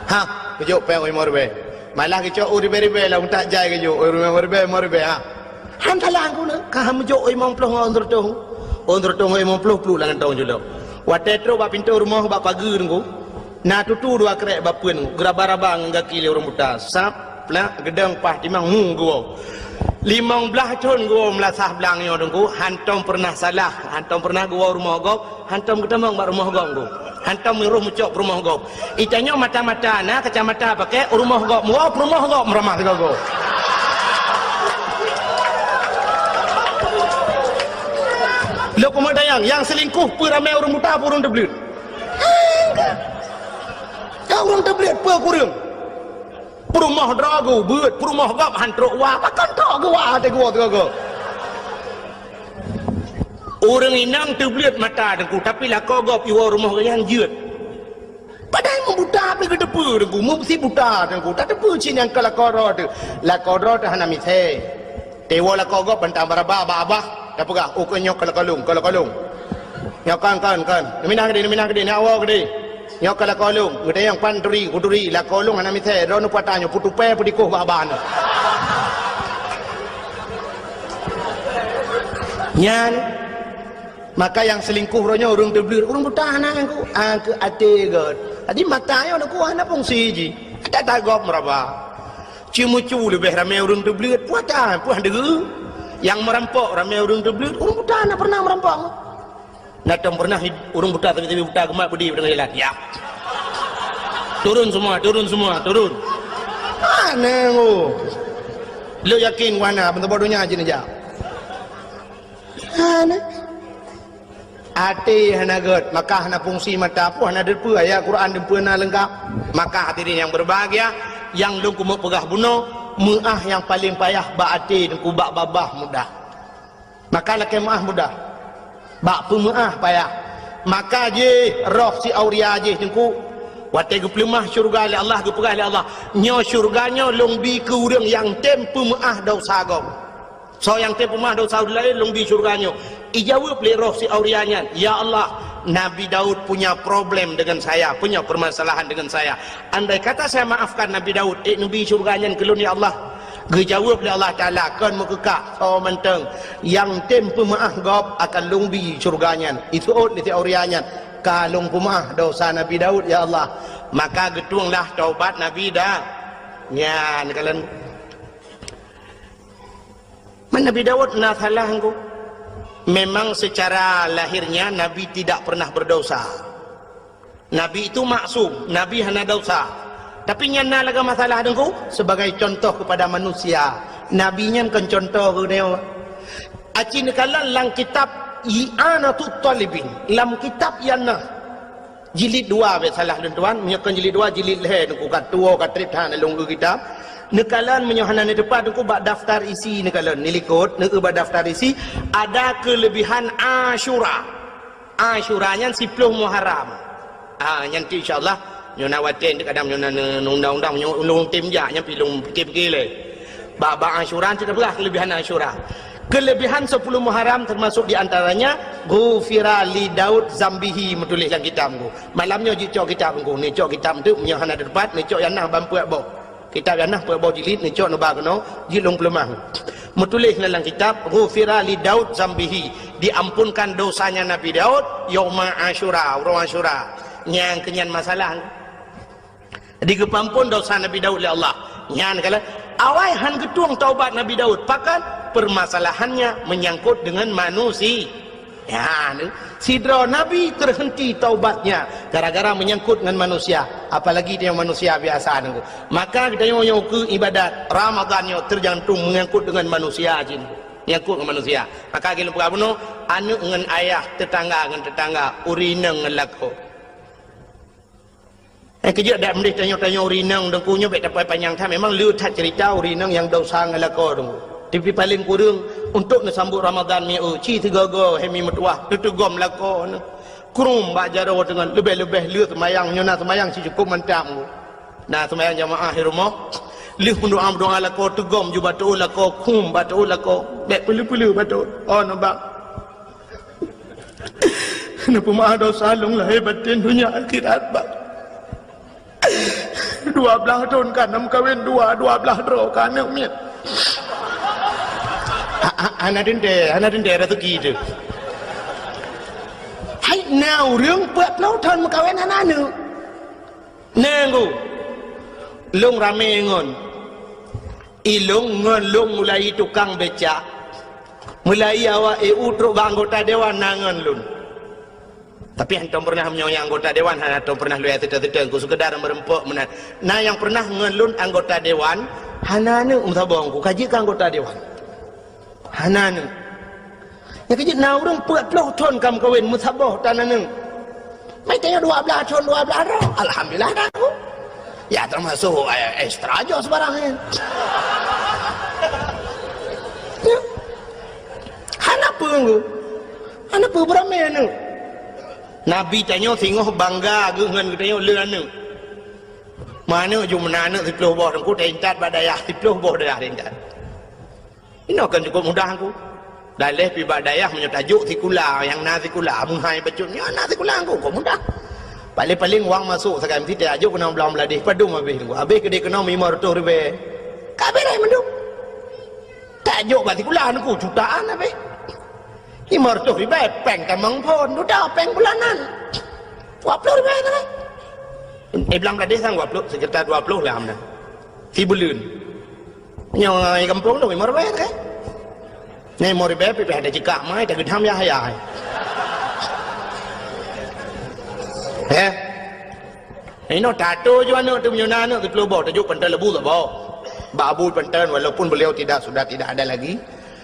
Ha, geucok péng ôi limong ribèe. Malah geucok ôi ribèe-ribèe lah, utak jai geucok ôi ribèe-ribèe, limong ribèe, ha. Han salah ku na, ka han meujok ôi limong ploh ngon ôi seureutôh. Ôi seureutôh ngon limong ploh pluek lam kantong culok. Watèe trok bak pintoe rumoh bak pageue Teungku, na tutu dua krèk bapeuen geuraba-raba ngon gaki lé ureueng buta. Sab, plak, geudong, paih, timang, hu, geuwoe. Limong blaih thon geuwoe meulasah blang nyoe Teungku, hantom peureunah salah, hantom peureunah geuwoe rumoh gob, hantom geutamong bak rumoh gob Teungku. Hantom meurôh meucok peurumoh gob. Itanyoe mata-mata na kacamata pakèk, rumoh gob meuwoe, peurumoh gob meuramah sigoe-goe. Lôn Kumeudayang, nyang seulingkoh peue ramé ureuëng buta, peue ureuëng teubleuet? Ka ureuëng teubleuet peue kureueng? Peurumoh droe geuh beuet, peurumoh gob han trok wa, pakon trok geuh wa até geuwoe teugoe. Ureuëng inong teubleuet mata Teungku, tapi lakoe gob iwoe rumoh geuh nyang jeuet. Padahai meubuta pih geuteupeue Teungku, meusi buta Teungku, tateupeue cit nyang ka lakoe droe teuh. Lakoe droe teuh hana misée. Teuwoe lakoe gob bantang baraba bak abah, tapeugah, "Oh, keu nyoe keu lakoe lôn, keu lakoe lôn." Nyoe kon, kon, kon. Neuminah keudeh, neuminah keudeh, neuwoe keudeh. Nyoe keu lakoe lôn, geutanyong pan turi, kuturi, lakoe lôn hana misée, droeneuh peue ata nyoe, peutupée, peudikoh bak abah nyoe. Nyan, maka nyang seulingkoh uroe nyoe ureuëng teubleuet, ureuëng buta hana nyang ku, ah, keu até gét. Jadi mata nyoe ku hana fungsi jih. Ada tagob meuraba. Ceumeucue leubeh ramé ureuëng teubleuet, peue ata, peue deuh. Nyang meurampok ramé ureuëng teubleuet, ureuëng buta hana pernah meurampok. Na tom pernah ureuëng buta, tapi, tapi buta geumat beudé pada jalan. Ya. Turun semua, turun semua, turun. Aneh, oh. Lôn yakin wana, bentuk bodohnya aja neujak. Aneh. Até hana gét, maka hana fungsi mata pun hana deupeue ayat Quran deupeue na leungkap. Maka hadirin yang berbahagia, nyang lôn keumeung peugah bunoe, meuáh nyang paleng payah bak até Teungku bak babah mudah. Maka lakée meuáh mudah. Bak peumeuáh payah. Maka jih roh si auria jih Teungku. Watée geupeuleumah syeuruga lé Allah, geupeugah lé Allah, "Nyoe syeuruga nyoe lôn bi keu ureuëng nyang tem peumeuáh desya gob." Soe nyang tem peumeuáh desya ureuëng laén lôn bi syeuruga nyoe. Ijaweueb lé roh si auria nyan, "Ya Allah, Nabi Daud punya problem dengan saya, punya permasalahan dengan saya. Andai kata saya maafkan Nabi Daud, ék neubi syeuruga nyan keu lôn, ya Allah." Geujaweueb lé Allah Taala, "Kon meukeukah, soe mantong nyang tem peumeuáh gob akan lôn bi syeuruga nyan." Iseuôt lé si auria nyan, "Ka lôn peumeuáh desya Nabi Daud, ya Allah." Maka geutuenglah taubat Nabi Da-, nyan kalon. Man Nabi Daud na salah Teungku. Memang secara lahirnya Nabi tidak pernah berdosa. Nabi itu maksum, Nabi hana dosa. Tapi nyan na lagée masalah Teungku, sebagai contoh kepada manusia. Nabi nyan kon contoh keu nyoe. Aci neukalon lam kitab I'anatut Talibin, lam kitab nyan na. Jilid dua, bék salah lôn tuan, meunyoe kon jilid dua, jilid lhée Teungku ka tuwoe ka treb that lôn eu kitab. Neukalon meunyoe hana neuteupat Teungku bak daftar isi neukalon, neulikot, neueu bak daftar isi, ada keulebihan Asyura. Asyura nyan siploh Muharram. Ah, nyan tu insya-Allah, nyoe na watée kadang nyoe na ne-, undang-undang nyoe ulôn tem jak, nyan pi lôn pikir-pikir lé. Bak, bak Asyura tu tapeugah keulebihan Asyura. Keulebihan sepuluh Muharram termasuk di antaranya, "Ghufira li Daud zambihi," meutuléh lam kitab Teungku. Malam nyoe jicok kitab Teungku. Neucok kitab tu, meunyoe hana teupat, neucok nyang na ban peuet boh. Kitab nyang na peuet boh jilid, neucok neuba keunoe, jilid lôn peuleumah. Meutuléh lam kitab, "Ghufira li Daud zambihi," diampunkan dosanya Nabi Daud, yauma Asyura, uroe Asyura. Nyang keunyan masalah. Jadi geupeuampon dosa Nabi Daud lé Allah. Nyan kala awai han geutueng taubat Nabi Daud. Pakon? Permasalahannya menyangkut dengan manusia. Ya, ni. Sidroe nabi terhenti taubatnya gara-gara menyangkut dengan manusia. Apalagi dia manusia biasa nunggu. Maka kita nyoe nyoe keu ibadat Ramadan nyoe tergantung menyangkut dengan manusia jin. Menyangkut dengan manusia. Maka gilom peugah bunoe, aneuk ngon ayah, tetangga ngon tetangga, ureueng inong ngon lakoe. Eh, keujeuet dak meudeh tanyoe-tanyoe ureueng inong Teungku nyoe bék tapai panyang that. Memang le that cerita ureueng inong nyang desya ngon lakoe Teungku. Tapi paléng kureueng untuk neusambot Ramadan mi eu, ci sigoe-goe hemi meutuwah, neuteugom lakoe nyoe. Krum bak jaroe teungon, leubeh-leubeh le seumayang, nyoe na seumayang ci cukup mantap Teungku. Na seumayang jamaah di rumoh, lheueh meudoa-meudoa lakoe teugom ju bak teuôt lakoe, krum bak teuôt lakoe, bék peuleu-peuleu bak teuôt. Oh, nibak. Neupeumaáh desya lôn lahé batén donya akhirat, Bah. Dua blaih thon ka na meukawen dua, dua blaih droe ka aneuk miet. Ha, ha, hana teuntée, hana teuntée raseuki teuh. Hai, na ureueng peuet ploh thon meukawen hana aneuk. Nanggu. Lôn ramé ngon. Ilôn ngon lôn mulai tukang becak, mulai awak E U trok bak anggota dewan na ngon lôn. Tapi hantom pernah meunyoe nyang anggota dewan hana tom pernah lôn seuteu-seuteu, ku sekedar meureumpok meunan. Na nyang pernah ngon lôn anggota dewan, hana aneuk meusaboh ku ka jeuet keu anggota dewan. Hana aneuk. Nyang keujeuet na ureuëng peuet ploh thon ka meukawen meusaboh tan aneuëk. Meutanyoe dua blaih thon, dua blaih droe. Alhamdulillah dah aku. Ya termasuk, eh, ekstra joh sebarang kan. Ya. Hana peue nggu. Hana peue beurami aneuëk. Nabi tanyoe singoh bangga geuh ngon geutanyoe le aneuëk. Manök jumeunan aneuëk siploh boh teungku teuintat bak dayah, siploh boh dayah teuintat. Inoe kon cukup mudah ku. Dan leh pih bak dayah meunyoe tajok sikula, nyang na sikula, meuhai bacut nyoe na sikula ku, kon mudah. Paling-paling wang masok sagai meusitai ajok keunoe blang Bangladesh, padum habéh teungku. Habéh keudeh keunoe limong reutôh ribèe. Ka beres mandum. Tajok bak sikula teungku, jutaan habéh. Limong reutôh ribèe, péng tamong phon, dudoe péng bulanan. Dua ploh ribèe sagai. Eh, blang Bangladesh sang dua ploh, sekitar dua ploh lah amna. Sibuleuen. Nyoe gampông tu limong ribèe kan? Nyoe limong ribèe pih ada jikak mai, tak geudam ya, ya. Eh? Inoe tato ju aneuëk tu meunyoe na aneuëk siploh boh, tajok pantai lebu saboh. Bak Abu pantai walaupun beliau tidak, sudah tidak ada lagi.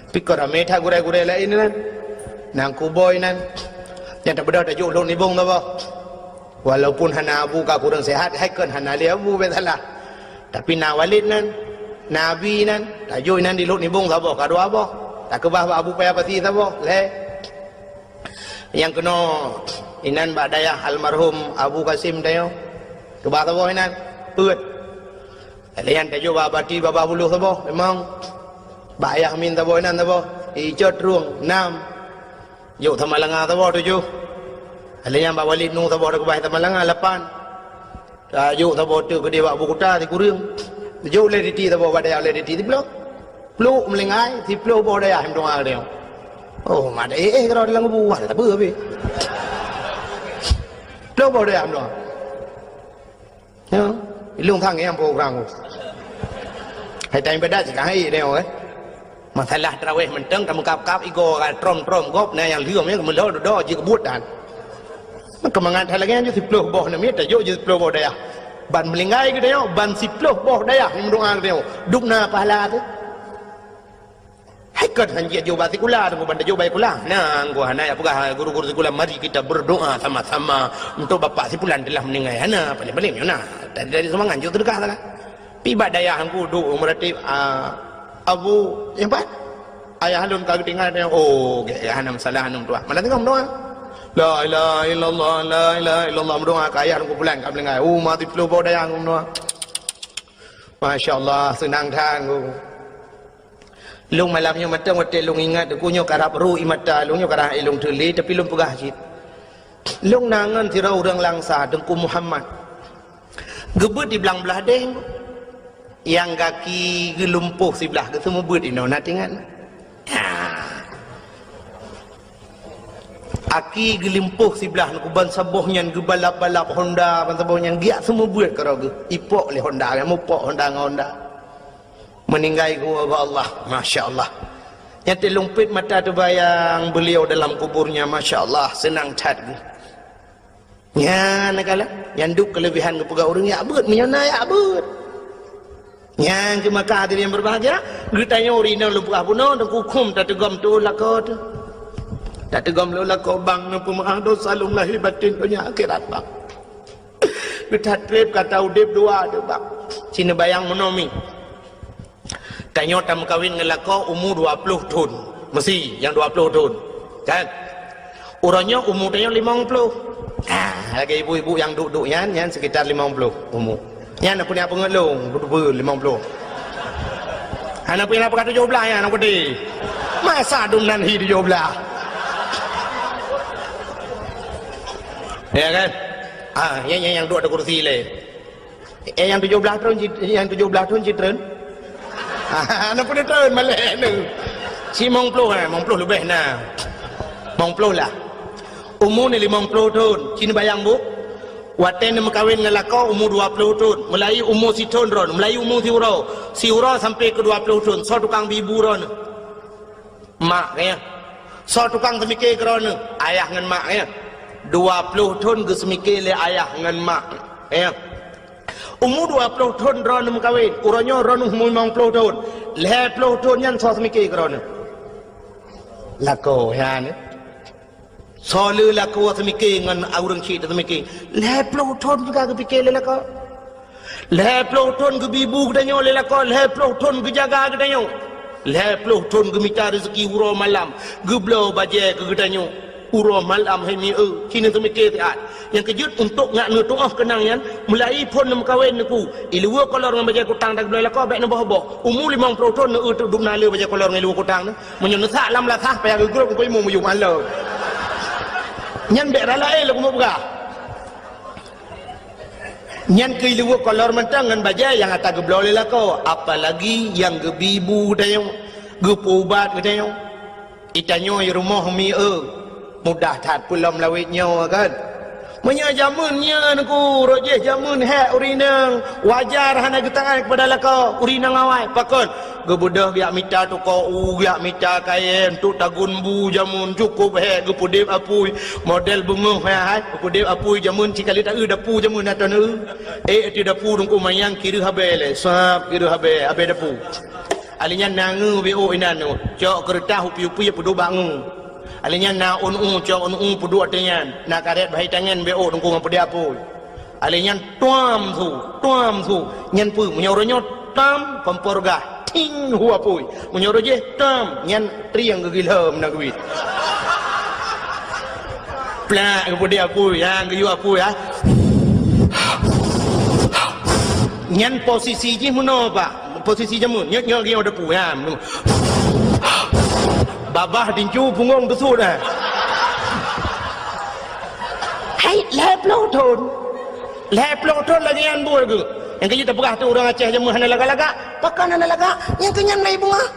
Tapi kon ramé that gurée-gurée laén nan. Nan kuboi nan. Nyang tabeudôh tajok lôn nibong saboh. Walaupun hana Abu ka kureueng sehat, hai kon hana lé Abu bèk salah. Tapi na Walid nan, na Abi nan, tajok inan di lhok nibong saboh ka dua boh. Takeubah bak Abu Paya Pasi saboh, lhèe. Nyang keunoe inan bak dayah almarhum Abu Kasim tanyoe. Keubah saboh inan, peuet. Lheuh nyan tajok bak Bati babah buluh saboh, limong. Bak Ayah Min saboh inan saboh, Icot Trueng, nam. Jok Samalanga saboh tujoh. Lheuh nyan bak Walid Nu saboh takeubah Samalanga, lapan. Tajok saboh teuk keudeh bak Bukuta sikureueng. Jok lé Diti saboh bak dayah lé Diti siploh. Pluk meulinggai, siploh boh dayah meudoá keudeh. Oh, mat éh, éh, keudroe dalam kubu, wah, tak peue habéh. Ploh boh dayah meudoá. Ya, ilong sang nyang po urang. Hai tan ibadat cit ka hai nyoe, eh. Masalah tarawih mantong ka meukab-kab igoe ka trom-trom gob na nyang lheueh nyan meulhô dudoe jikeubuet dan. Keumangat that lagèe nyan siploh boh namiet tajok jih siploh boh dayah. Ban meulinggai geutanyoe, ban siploh boh dayah nyang meudoá geutanyoe. Dum na pahala teuh. Hai kon han jeuet jok bak sikula, teungku ban tajok bak sikula. Nah, teungku hana jak peugah guru-guru sikula, "Mari kita berdoa sama-sama untuk bapak si fulan telah meninggal." Hana, paling-paling nyoe na. Dari, dari seumangat jok seudeukah salah. Pi bak dayah teungku duek meuratéb, ah, Abu, nyang pat? Ayah lôn ka geutinggai, oh, gét, hana masalah, aneuk tuah. Malah teungoh meudoa. La ilaha illallah, la ilaha illallah, meudoa keu ayah lôn, keu fulan ka meninggal. Oh, mati ploh boh dayah meudoa. Masya Allah, seunang that, teungku. Lôn malam nyoe mantong watèe lôn ingat, teungku, nyoe karab ru ie mata lôn, nyoe karab lôn teulé, tapi lôn peugah cit. Lôn na ngon sidroe ureueng Langsa, Teungku Muhammad. Geubeuet di Blang Blahdeh, nyang gaki geulumpôh siblah, geuseumeubeuet inoe, na teuingat? Ha. Aki geulumpôh siblah, teungku, ban saboh nyan geubalap-balap Honda, ban saboh nyan geujak seumeubeuet keudroe geuh. Ipok lé Honda, mupok Honda ngon Honda. Meuninggai geuwoe bak Allah. Masya Allah. Nyan teuh lôn pet mata teubayang beliau dalam kuburnya. Masya Allah, seunang that geuh. Nyan na kalon, nyan duek keuleubehan geupeugah ureueng jak beuet, meunyoe na jak beuet. Nyan keuh maka hadirin yang berbahagia, geutanyoe ureueng inong lôn peugah bunoe, teungku, khom tateugom tuwoe lakoe teuh. Tateugom tuwoe lakoe, bang, neupeumeu'ah dosa lôn lahé batén donya akhirat, bang. Geuthat treb gata udeb dua teuh, bang. Ci neubayang meunoe mi. Tanyoe tameukawen ngon lakoe umu dua ploh thon. Meusi nyang dua ploh thon. Kan? Uroe nyoe umu tanyoe limong ploh. Ah, lagèe ibu-ibu nyang duek-duek nyan, nyan sekitar limong ploh umu. Nyan peue nyang peungeut lôn, beutôi limong ploh. Hana peue nyang peugah tujoh blah nyan, aneuk peuti. Masa dum nan hi tujoh blah. Ya kan? Ah, nyan, nyan nyang duek di kursi lé. Eh, nyang tujoh blah thon cit-, nyang tujoh blah thon cit treun? Hana peue treun malèe nyoe. Ci limong ploh, eh, limong ploh leubeh na. Limong ploh lah. Umu ni limong ploh thon. Ci neubayang, Bu. Watèe neumeukawen ngon lakoe umu dua ploh thon. Meulahi umu sithon droeneuh, meulahi umu siuroe. Siuroe sampoe keu dua ploh thon. Soe tukang bi bu droeneuh? Mak, ya. Soe tukang seumike keu droeneuh? Ayah ngon mak, ya. Dua ploh thon geuseumike lé ayah ngon mak, ya. Umu dua ploh thon droeneuh meukawen, uroe nyoe droeneuh umu limong ploh thon. Lhèe ploh thon nyan soe seumike keu droeneuh? Lakoe nyan. Soe le lakoe seumike ngon ureuëng chik seumike. Lhée ploh thon teuka geupike lé lakoe. Lhée ploh thon geubi bu geutanyoe lé lakoe, lhée ploh thon geujaga geutanyoe. Lhée ploh thon geumita rezeki uroe malam, geubloe bajée keu geutanyoe. Uroe malam hai mi-e, ci neuseumike siat. Nyang keujeuet untuk nyak neutuoh keunang nyan, mulai phon neumeukawen neuku, iluweue kolor ngon bajée kutang dan geubloe lakoe bék neuboh-boh. Umu limong ploh thon neu-eu teuk dum na le bajée kolor ngon iluweue kutang neu. Meunyoe neusak lam lasah payah geugrôp ngon imu meuyuem alô. Nyan bék rala éh lôn keumeubeugaih. Nyan keu iluweue kolor mantong ngon bajée nyang ata geubloe lé lakoe, apalagi nyang geubi bu geutanyoe, geupeuubat geutanyoe. Itanyoe i rumoh mi-e, mudah that peulom lawét nyoe kan. Meunyoe jameun nyan ku, rot jih jameun hék ureuëng inong, wajar hana geutaát keupada lakoe ureuëng inong awai. Pakon? Geubeudôh geujak mita tukoe u, geujak mita kayée untuk tagun bu jameun cukôp hék geupeudeb apui. Model beungoh hai, hai, geupeudeb apui jameun ci ka lheueh ta-eu dapu jameun ateueh neu. Eh, ateueh dapu dungku manyang kireuh abée lé, sab kireuh abée, abée dapu. Alèh nyan na ngeu beu inan neu, cok keureutah upi-upi peuduek bak ngeu. Alèh nyan na ôn u, cok ôn u peuduek ateueh nyan, na karet bahai tangan beu dungku ngon peudeh apui. Alèh nyan tuam su, tuam su. Nyan peue? Meunyoe uroe nyoe tam, kompor gah, ting, hu apui. Meunyoe uroe jih tam, nyan trieng geugilhom na geuit. Plak geupeudeh apui, nyang geuyue apui, ha. Nyan posisi jih meunoe, Pak. Posisi jameun, nyoe, nyoe geuyue apui, ha. Babah tinju punggong teusut, ha. Hai, lhèe ploh thon. Lhèe ploh thon lagèe nyan buet geuh. Nyang keujeuet tapeugah tu ureueng Aceh jameun hana lagak-lagak. Pakon hana lagak? Nyang keu nyan mulai beungoh.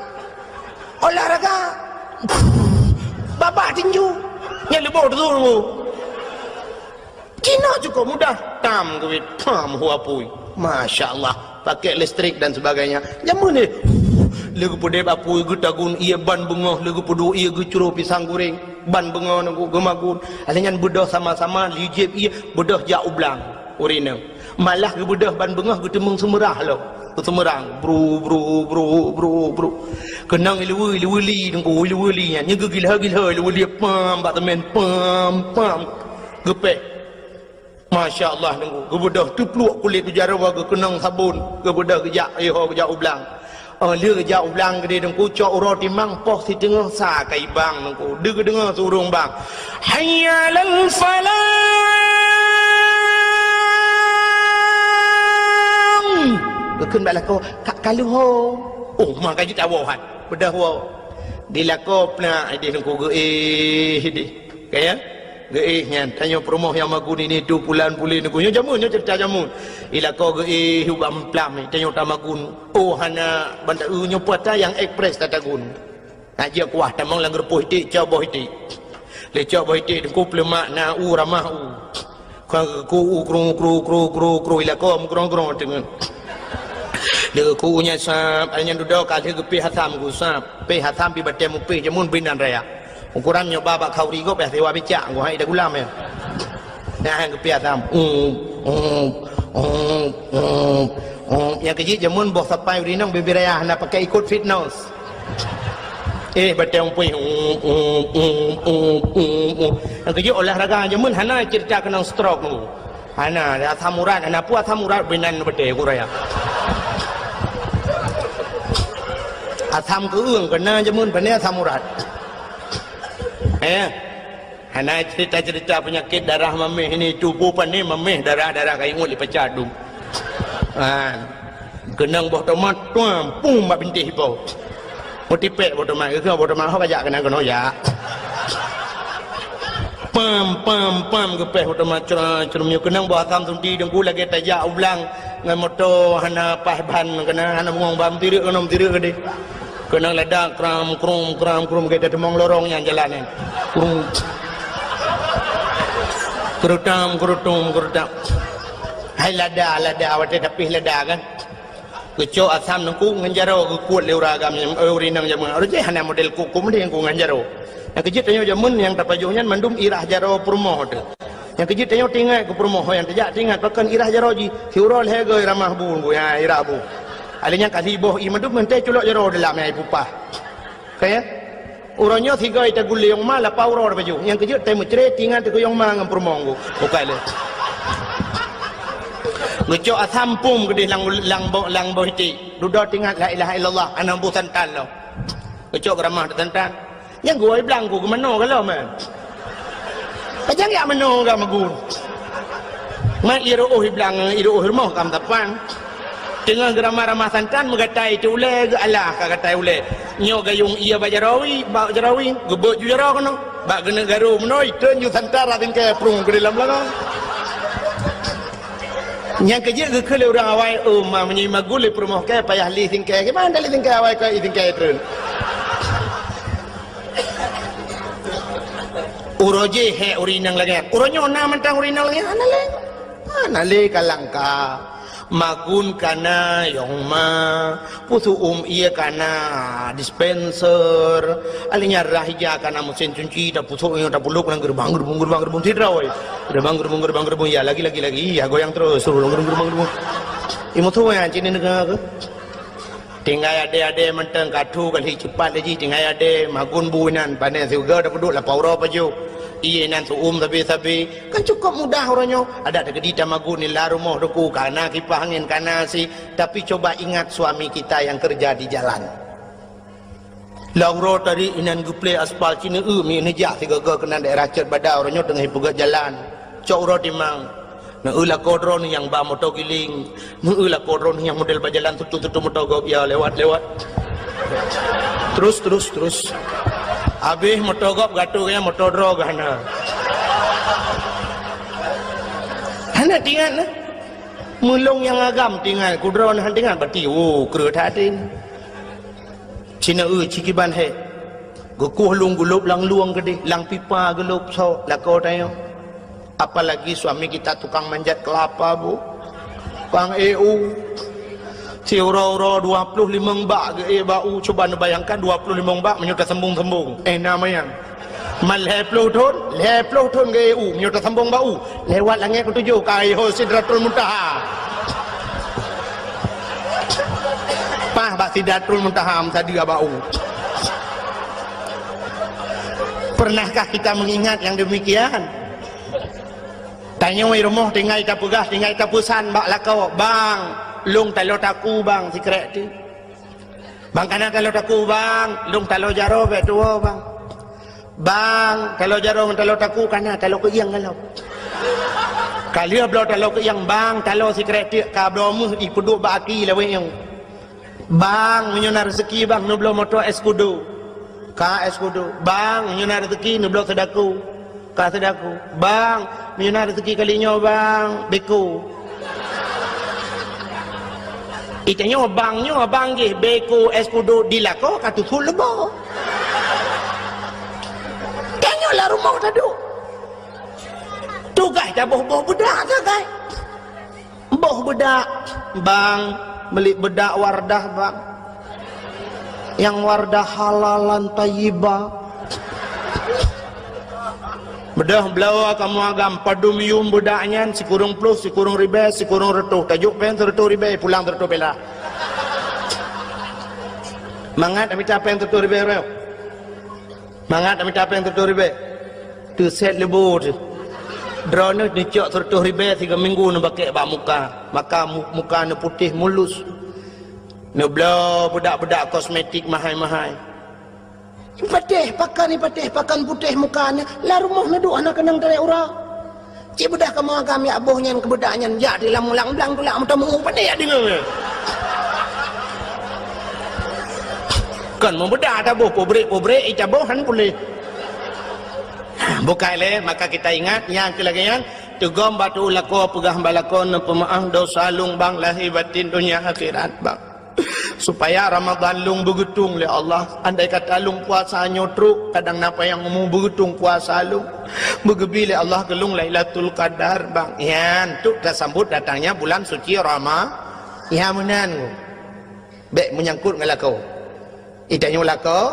Olahraga. Babah tinju. Nyan leuboh tu. Cina cukup mudah. Tam keubiet. Pam hu apui. Masya Allah. Pakai listrik dan sebagainya. Jameun nyoe. Lé geupeudeb apui, geutagun ié ban beungoh, lé geupeuduek ié geucro pisang goreng. Ban beungoh nunggu geumagun. Alèh nyan beudôh sama-sama, lijép ié, beudôh jak u blang. Ureueng inong. Malah geubeudôh ban beungoh geuteumeung seumeurah lom. Geuseumeurang. Bru, bru, bru, bru, bru. Keunong iluweue, iluweue li, nunggu iluweue li nyan. Nyoe geugilha-gilha iluweue li, pam, bak teumèn, pam, pam. Geupéh. Masya Allah, nunggu. Geubeudôh teupluek kulét u jaroe geukeunong sabon. Geubeudôh geujak, iho geujak u blang. Oh, lheueh geujak u blang keudéh teungku, cok uroe timang poh siteungoh sa ka ibang teungku. Deuh geudeungoe su ureueng bang. Hayya 'alal falah. Geukheun bak lakoe, "Ka, ka lheueh ho." Oh, maka jitawoe han. Beudôh woe. Di lakoe plak idéh teungku geuéh idéh. Ka ya? Geuéh nyan, tanyoe peurumoh nyang magun ini tu pulan pulen nyoe jameun, nyoe ceurita jameun. Ilakoe geuéh ubak meuphlam, tanyoe tamagun. Oh, hana banda eu nyoe puasa nyang ekspres tatagun. Nak jeuet kuah tamong lam geureupoh iték, cok boh iték. Lé cok boh iték teungku peuleumak na u ramah u. Kong ku u kru, kru, kru, kru, kru, ilakoe meukrong-krong teungeut. Lé ku u nyan sab, ai nyan dudoe ka lheueh geupéh asam ku sab. Péh asam pi batée mupéh jameun binan raya. Ukuran nyoe ba bak khauri gob, eh, siwa bicak, ngon hai dagulam, eh. Nah, geupia tam. Um, um, um, um, um. Nyang keujeuet jameun boh sapai urinong bibir raya hana pakai ikot fitness. Eh, batang pui. Um, um, um, um, um, um. Nyang keujeuet olahraga jameun hana cerita keunong stroke nunggu. Hana, asam urat, hana peue asam urat binan batée uku raya. Asam keueung keunan jameun, pane asam urat. Eh, hana cerita-cerita penyakit darah mameh ini, tuboh pane mameh darah-darah kayue ngon lipacadum. Ha. Keunong boh tomat, tuam, pum bak bintéh ipo. Meutipék boh tomat, geukheun boh tomat, ho kajak keunan keunoe jak. Pam, pam, pam, geupéh boh tomat, cra, crum, nyoe keunong boh asam sunti teungku lagée tajak u blang ngon moto hana paih ban, keunan hana bungong ban, meutirek keunoe, meutirek keudéh. Keunong lada kram, krum, kram, krum, lagée tateumong lorong nyang jalan nyan. Krum. Keurutam, keurutum, keurutam. Hai lada, lada, watée tapih lada kan. Geucok asam teungku ngon jaroe geukuet lé ureueng agam, eh, ureueng inong jameun. Ureueng jih hana model kuku mending ku ngon jaroe. Nyang keujeuet tanyoe jameun nyang tapajoh nyan mandum irah jaroe peurumoh teuh. Nyang keujeuet tanyoe teuingat keu peurumoh nyang tajak teuingat pakon irah jaroe jih. Siuroe lhèe goe ramah bu, bu, ya, irah bu. Alèh nyan ka siboh ié mandum meuntée culok jaroe dalam nyang ipupah. Ka ya? Uroe nyoe sigoe taguleng ma lapau uroe pajoh. Nyang keujeuet tai meucre tingat teuh keu yong ma ngon peurumoh ngku. Bukai lé. Geucok asam pum keudeh lam, lam boh, lam boh iték. Dudoe tingat la ilaha illallah, hana bu santan lom. Geucok geuramah teuh santan. Nyang geuwoe blang ku geumanoe ka lom, eh. Pajan jak manoe ka magun. Mat ié reuôh iblang, ié reuôh rumoh ka meusapan. Teungoh geuramah-ramah santan meugatai teu ulée geualah ka gatai ulée. Nyoe gayong ié bak jarawi, bak jarawi, geubeuet ju jaroe keunoe. Bak geuneuk garu meunoe, iteun ju santan rot singkée prung keu di lam lagong. Nyang keujeuet geukheun lé ureuëng awai, "Oh, ma, meunyoe magun lé peurumoh kée payah li singkée, kiban lé singkée awai keu i singkée treun." Uroe jih hék ureuëng inong lagée nyan. Uroe nyoe na mantong ureuëng inong lagée nyan? Hana lé. Hana lé ka langka. Magun kana yong ma, pusuum ié kana dispenser. Alinyan rah ija kana mesin cuci, tapusok nyoe tapulok nang gerbang, gerbong, gerbang, gerbong sidroe. Gerbang, gerbong, gerbang, gerbong, ya lagi, lagi, lagi, ya goyang terus, suruh gerbong, gerbong, gerbong. Imusoe nyan cit neudeungoe keuh. Tinggai adé-adé mantong ka thu ka lheueh cupat lé jih, tinggai adé magun bu inan, pané siuga tapeuduek lapau uroe pajoh. Ié inan suum sabe-sabe. Kan cukup mudah uroe nyoe. Adak teukeudi tamagun nila rumoh teuku, kana kipah angén, kana si. Tapi coba ingat suami kita yang kerja di jalan. Lam uroe tadi inan geuplé aspal Cina eu mi neujak sigoe-goe keunan daerah Cot Bada, uroe nyoe teungoh ipeugét jalan. Cok uroe timang. Neu lakoe droeneuh nyang ba moto giling, neu lakoe droeneuh nyang model bajalan tutu-tutu moto gob ya lewat-lewat. Terus, terus, terus. Habéh moto gob gatu nyang moto droe geuh hana. Hana tingat nah. Meulong nyang agam tingat, kudroe nah tingat berarti, oh, kreueh that. Cina eu cikiban hék. Geukueh lôn gulôb lam lueng keudeh, lam pipa gulôb sok lakoe tanyoe. Apalagi suami kita tukang manjat kelapa, Bu. Tukang E U. Siuroe-uroe dua ploh limong bak geu-ék bak u. Cuba neubayangkan dua ploh limong bak meunyoe tasambong-sambong. Eh, na manyang. Man lhèe ploh thon, lhèe ploh thon geu-ék u. Meunyoe tasambong bak u, lewat langét keutujôh ka yoh Sidratul Muntaha. Paih bak Sidratul Muntaha meusadeue bak u. Pernahkah kita mengingat yang demikian? Tanyoe rumoh tinggai tapeugah, tinggai tapeusan bak lakoe, "Bang, lôn taloe taku, Bang, sikrek teuk." "Bang, kana taloe taku, Bang, lôn taloe jaroe bèk tuwoe, Bang." "Bang, taloe jaroe ngon taloe taku kana taloe keuieng galom." Ka lheueh bloe taloe keuieng, "Bang, taloe sikrek teuk ka bloe meuh ipeuduek bak aki lawét nyoe." "Bang, meunyoe na reuzeki, Bang, neubloe moto Escudo." "Ka Escudo." "Bang, meunyoe na reuzeki, neubloe seudaku." "Ka seudaku." "Bang, meunyoe na reuzeki kali nyoe, Bang, beko." Itanyoe bang nyoe, bang jih beko Escudo di lakoe ka tutup leubo. Tanyoe lam rumoh taduek. Tugaih taboh-boh beudak sagai. Boh beudak, "Bang, meuli beudak Wardah, Bang. Nyang Wardah halalan thayyibah." Beudôh bloe kamoe agam padum yuem beudak nyan, sikureueng ploh, sikureueng ribèe, sikureueng reutôh. Tajok péng sireutôh ribèe, pulang sireutôh pèla. Mangat mita péng sireutôh ribèe, bro. Mangat mita péng sireutôh ribèe. Teusét leubo teuh. Droeneuh neucok sireutôh ribèe sigoe minggu neubakèk bak muka. Maka mu-, muka neuputéh mulus. Neubloe beudak-beudak kosmetik mahai-mahai. Patéh pakan, patéh pakan putéh muka nyan. Lam rumoh neuduek hana keunong tarek uroe. Cit beudôh kamoe agam jak boh nyan keu beudak nyan, jak di lam mulang blang tulak meuteumèe, pandai jak deungoe. Kon meubeudak taboh, pabrik-pabrik icaboh han puléh. Bukai lé, maka kita ingat, nyang keu lagèe nyan, teugom bak tu'u lakoe, peugah bak lakoe, neupeumeu'ah dosa lôn bang, lahé batin, donya akhirat bang. Supaya Ramadan lôn beugeutong lé Allah. Andai kata lôn puasa nyoe trok, kadang na panyang umu beugeutong puasa lôn. Beugeubri lé Allah keu lôn Lailatul Qadar, bang. Nyan, untuk tasambot datangnya bulan suci Rama-, nyan meunan. Bèk meunyangkot ngon lakoe. Itanyoe lakoe,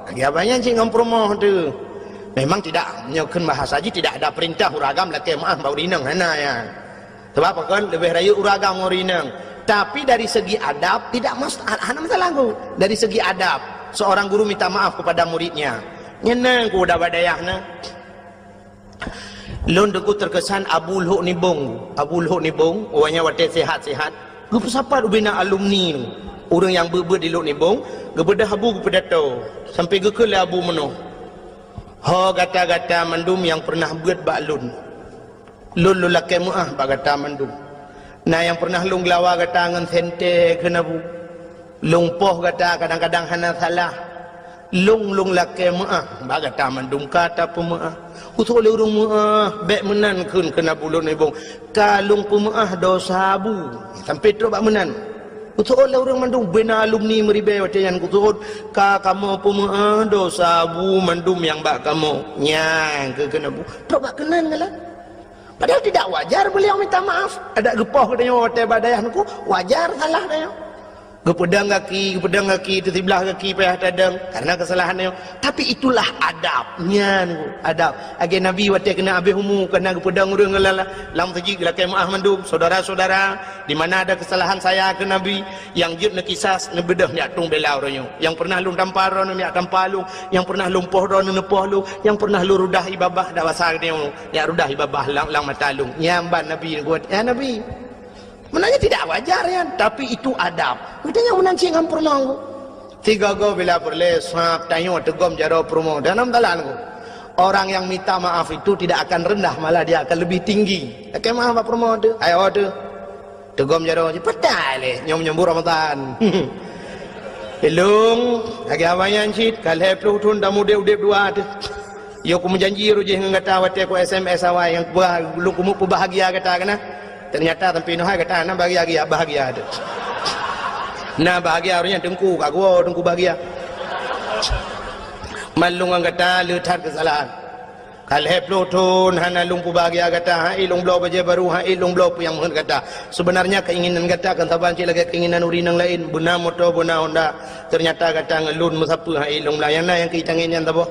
lagèe abang nyan cit ngon peurumoh teuh. Memang tidak, nyoe kheun bahasa jih tidak ada perintah ureueng agam lakèe meu'ah bak ureueng inong, hana nyan. Sabab pakon leubeh rayeuk ureueng agam ngon ureueng inong. Tapi dari segi adab tidak mas-, hana masalah tu. Dari segi adab. Seorang guru minta maaf kepada muridnya. Nyan na ku udah badayah na. Lôn teungku terkesan Abu Lhok Nibong. Abu Lhok Nibong, awaknyan watée sehat-sehat, geupeusapat ubena alumni nyoe. Ureuëng nyang beuet-beuet di Lhok Nibong, geubeudôh Abu geupidato. Sampai geukheun lé Abu meunoe, "Ho gata-gata mandum nyang pernah beuet bak lôn. Lôn lôn lakée meuáh bak gata mandum. Na nyang pernah lôn geulawa gata ngon sentée keuneuk bu. Lôn poh gata kadang-kadang hana salah. Lôn lôn lakée meuáh bak gata mandum ka tapeumeuáh. Usoe lé ureuëng meuáh, bék meunan kheun keuneuk bu Lhok Nibong. Ka lôn peumeuáh dosa bu." Sampai trok bak meunan. Usoe lé ureuëng mandum, bena alumni meuribée watée nyan geuseuôt, "Ka kamoe peumeuáh dosa bu mandum nyang bak kamoe." Nyan keu keuneuk bu. Trok bak keunan galak. Padahal tidak wajar beliau minta maaf. Adak geupoh geutanyoe watée badayah nyoe, wajar salah tanyoe. Geupeudong gaki, geupeudong gaki, teusiblah gaki payah tadong karena kesalahan tanyoe. Tapi itulah adab. Nyan adab. Lagée Nabi watée keuneuk habéh umu, keuneuk geupeudong ureuëng lam, lam meuseujid geulakée meuáh mandum. Saudara-saudara, di mana ada kesalahan saya keu Nabi, nyang jeuet neukisas, neubeudôh neujak tueng bela uroe nyoe. Nyang pernah lôn tampa droeneuh neujak tampa lôn, nyang pernah lôn poh droeneuh neupoh lôn, nyang pernah lôn rudah ié babah dak basa geutanyoe, neujak rudah ié babah lam, lam mata lôn. Nyan ban Nabi geupeugah, "Ya Nabi, meunan nyan tidak wajar nyan, tapi itu adab." Geutanyoe meunan cit nyang peureulée. Sigoe-goe bila peureulée sab tanyoe teugom jaroe peurumoh. Dan nam talan ku. Orang yang minta maaf itu tidak akan rendah, malah dia akan lebih tinggi. Lakée meuáh bak peurumoh teuh, ayo teuh. Teugom jaroe jih, peugah lé, nyoe menyambut Ramadan. Ilong, lagée awaknyan cit, ka lhée ploh thon tamudeb-udeb dua teuh. Yo kumeujanji roh jih ngon gata watée ku S M S awai nyang kuba-, lôn keumeuk peubahagia gata keunan. Ternyata sampai noh hai gata na bahagia, bahagia teuh. Na bahagia ureuëng nyan teungku, ka geuwoe teungku bahagia. Man lôn ngon gata le that keusalahan. Ka lhée ploh thon hana lôn peubahagia gata, han ék lôn bloe bajée barô, han ék lôn bloe peue nyang meuheuet gata. Sebenarnya keinginan gata kan saban cit lagée keinginan ureuëng nyang laén, beuna moto, beuna honda. Ternyata gata ngon lôn meusapeue han ék lôn blah. Nyang na nyang keu tangieng nyan saboh.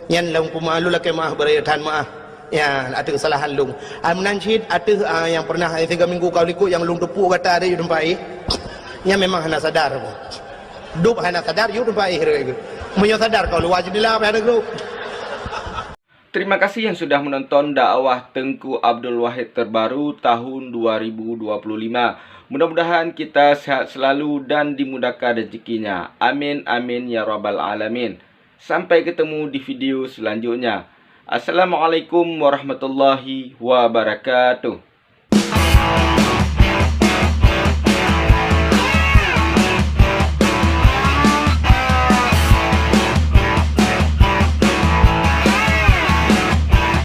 Nyan lôn peumeuáh, lôn lakée meuáh, beurayeuk that meuáh. Ya, ateueh keusalahan lôn. Ah, meunan cit ateueh, ah, nyang pernah, eh, tiga minggu ka likot nyang lôn teupuk gata di teumpat éh. Nyan memang hana sadar. Dub hana sadar, yue teumpat éh. Meunyoe sadar kau luwa jendela payah ada grup. Terima kasih yang sudah menonton dakwah Teungku Abdul Wahid terbaru tahun dua ribu dua puluh lima. Mudah-mudahan kita sehat selalu dan dimudahkan rezekinya. Amin, amin, ya rabbal alamin. Sampai ketemu di video selanjutnya. Assalamualaikum warahmatullahi wabarakatuh.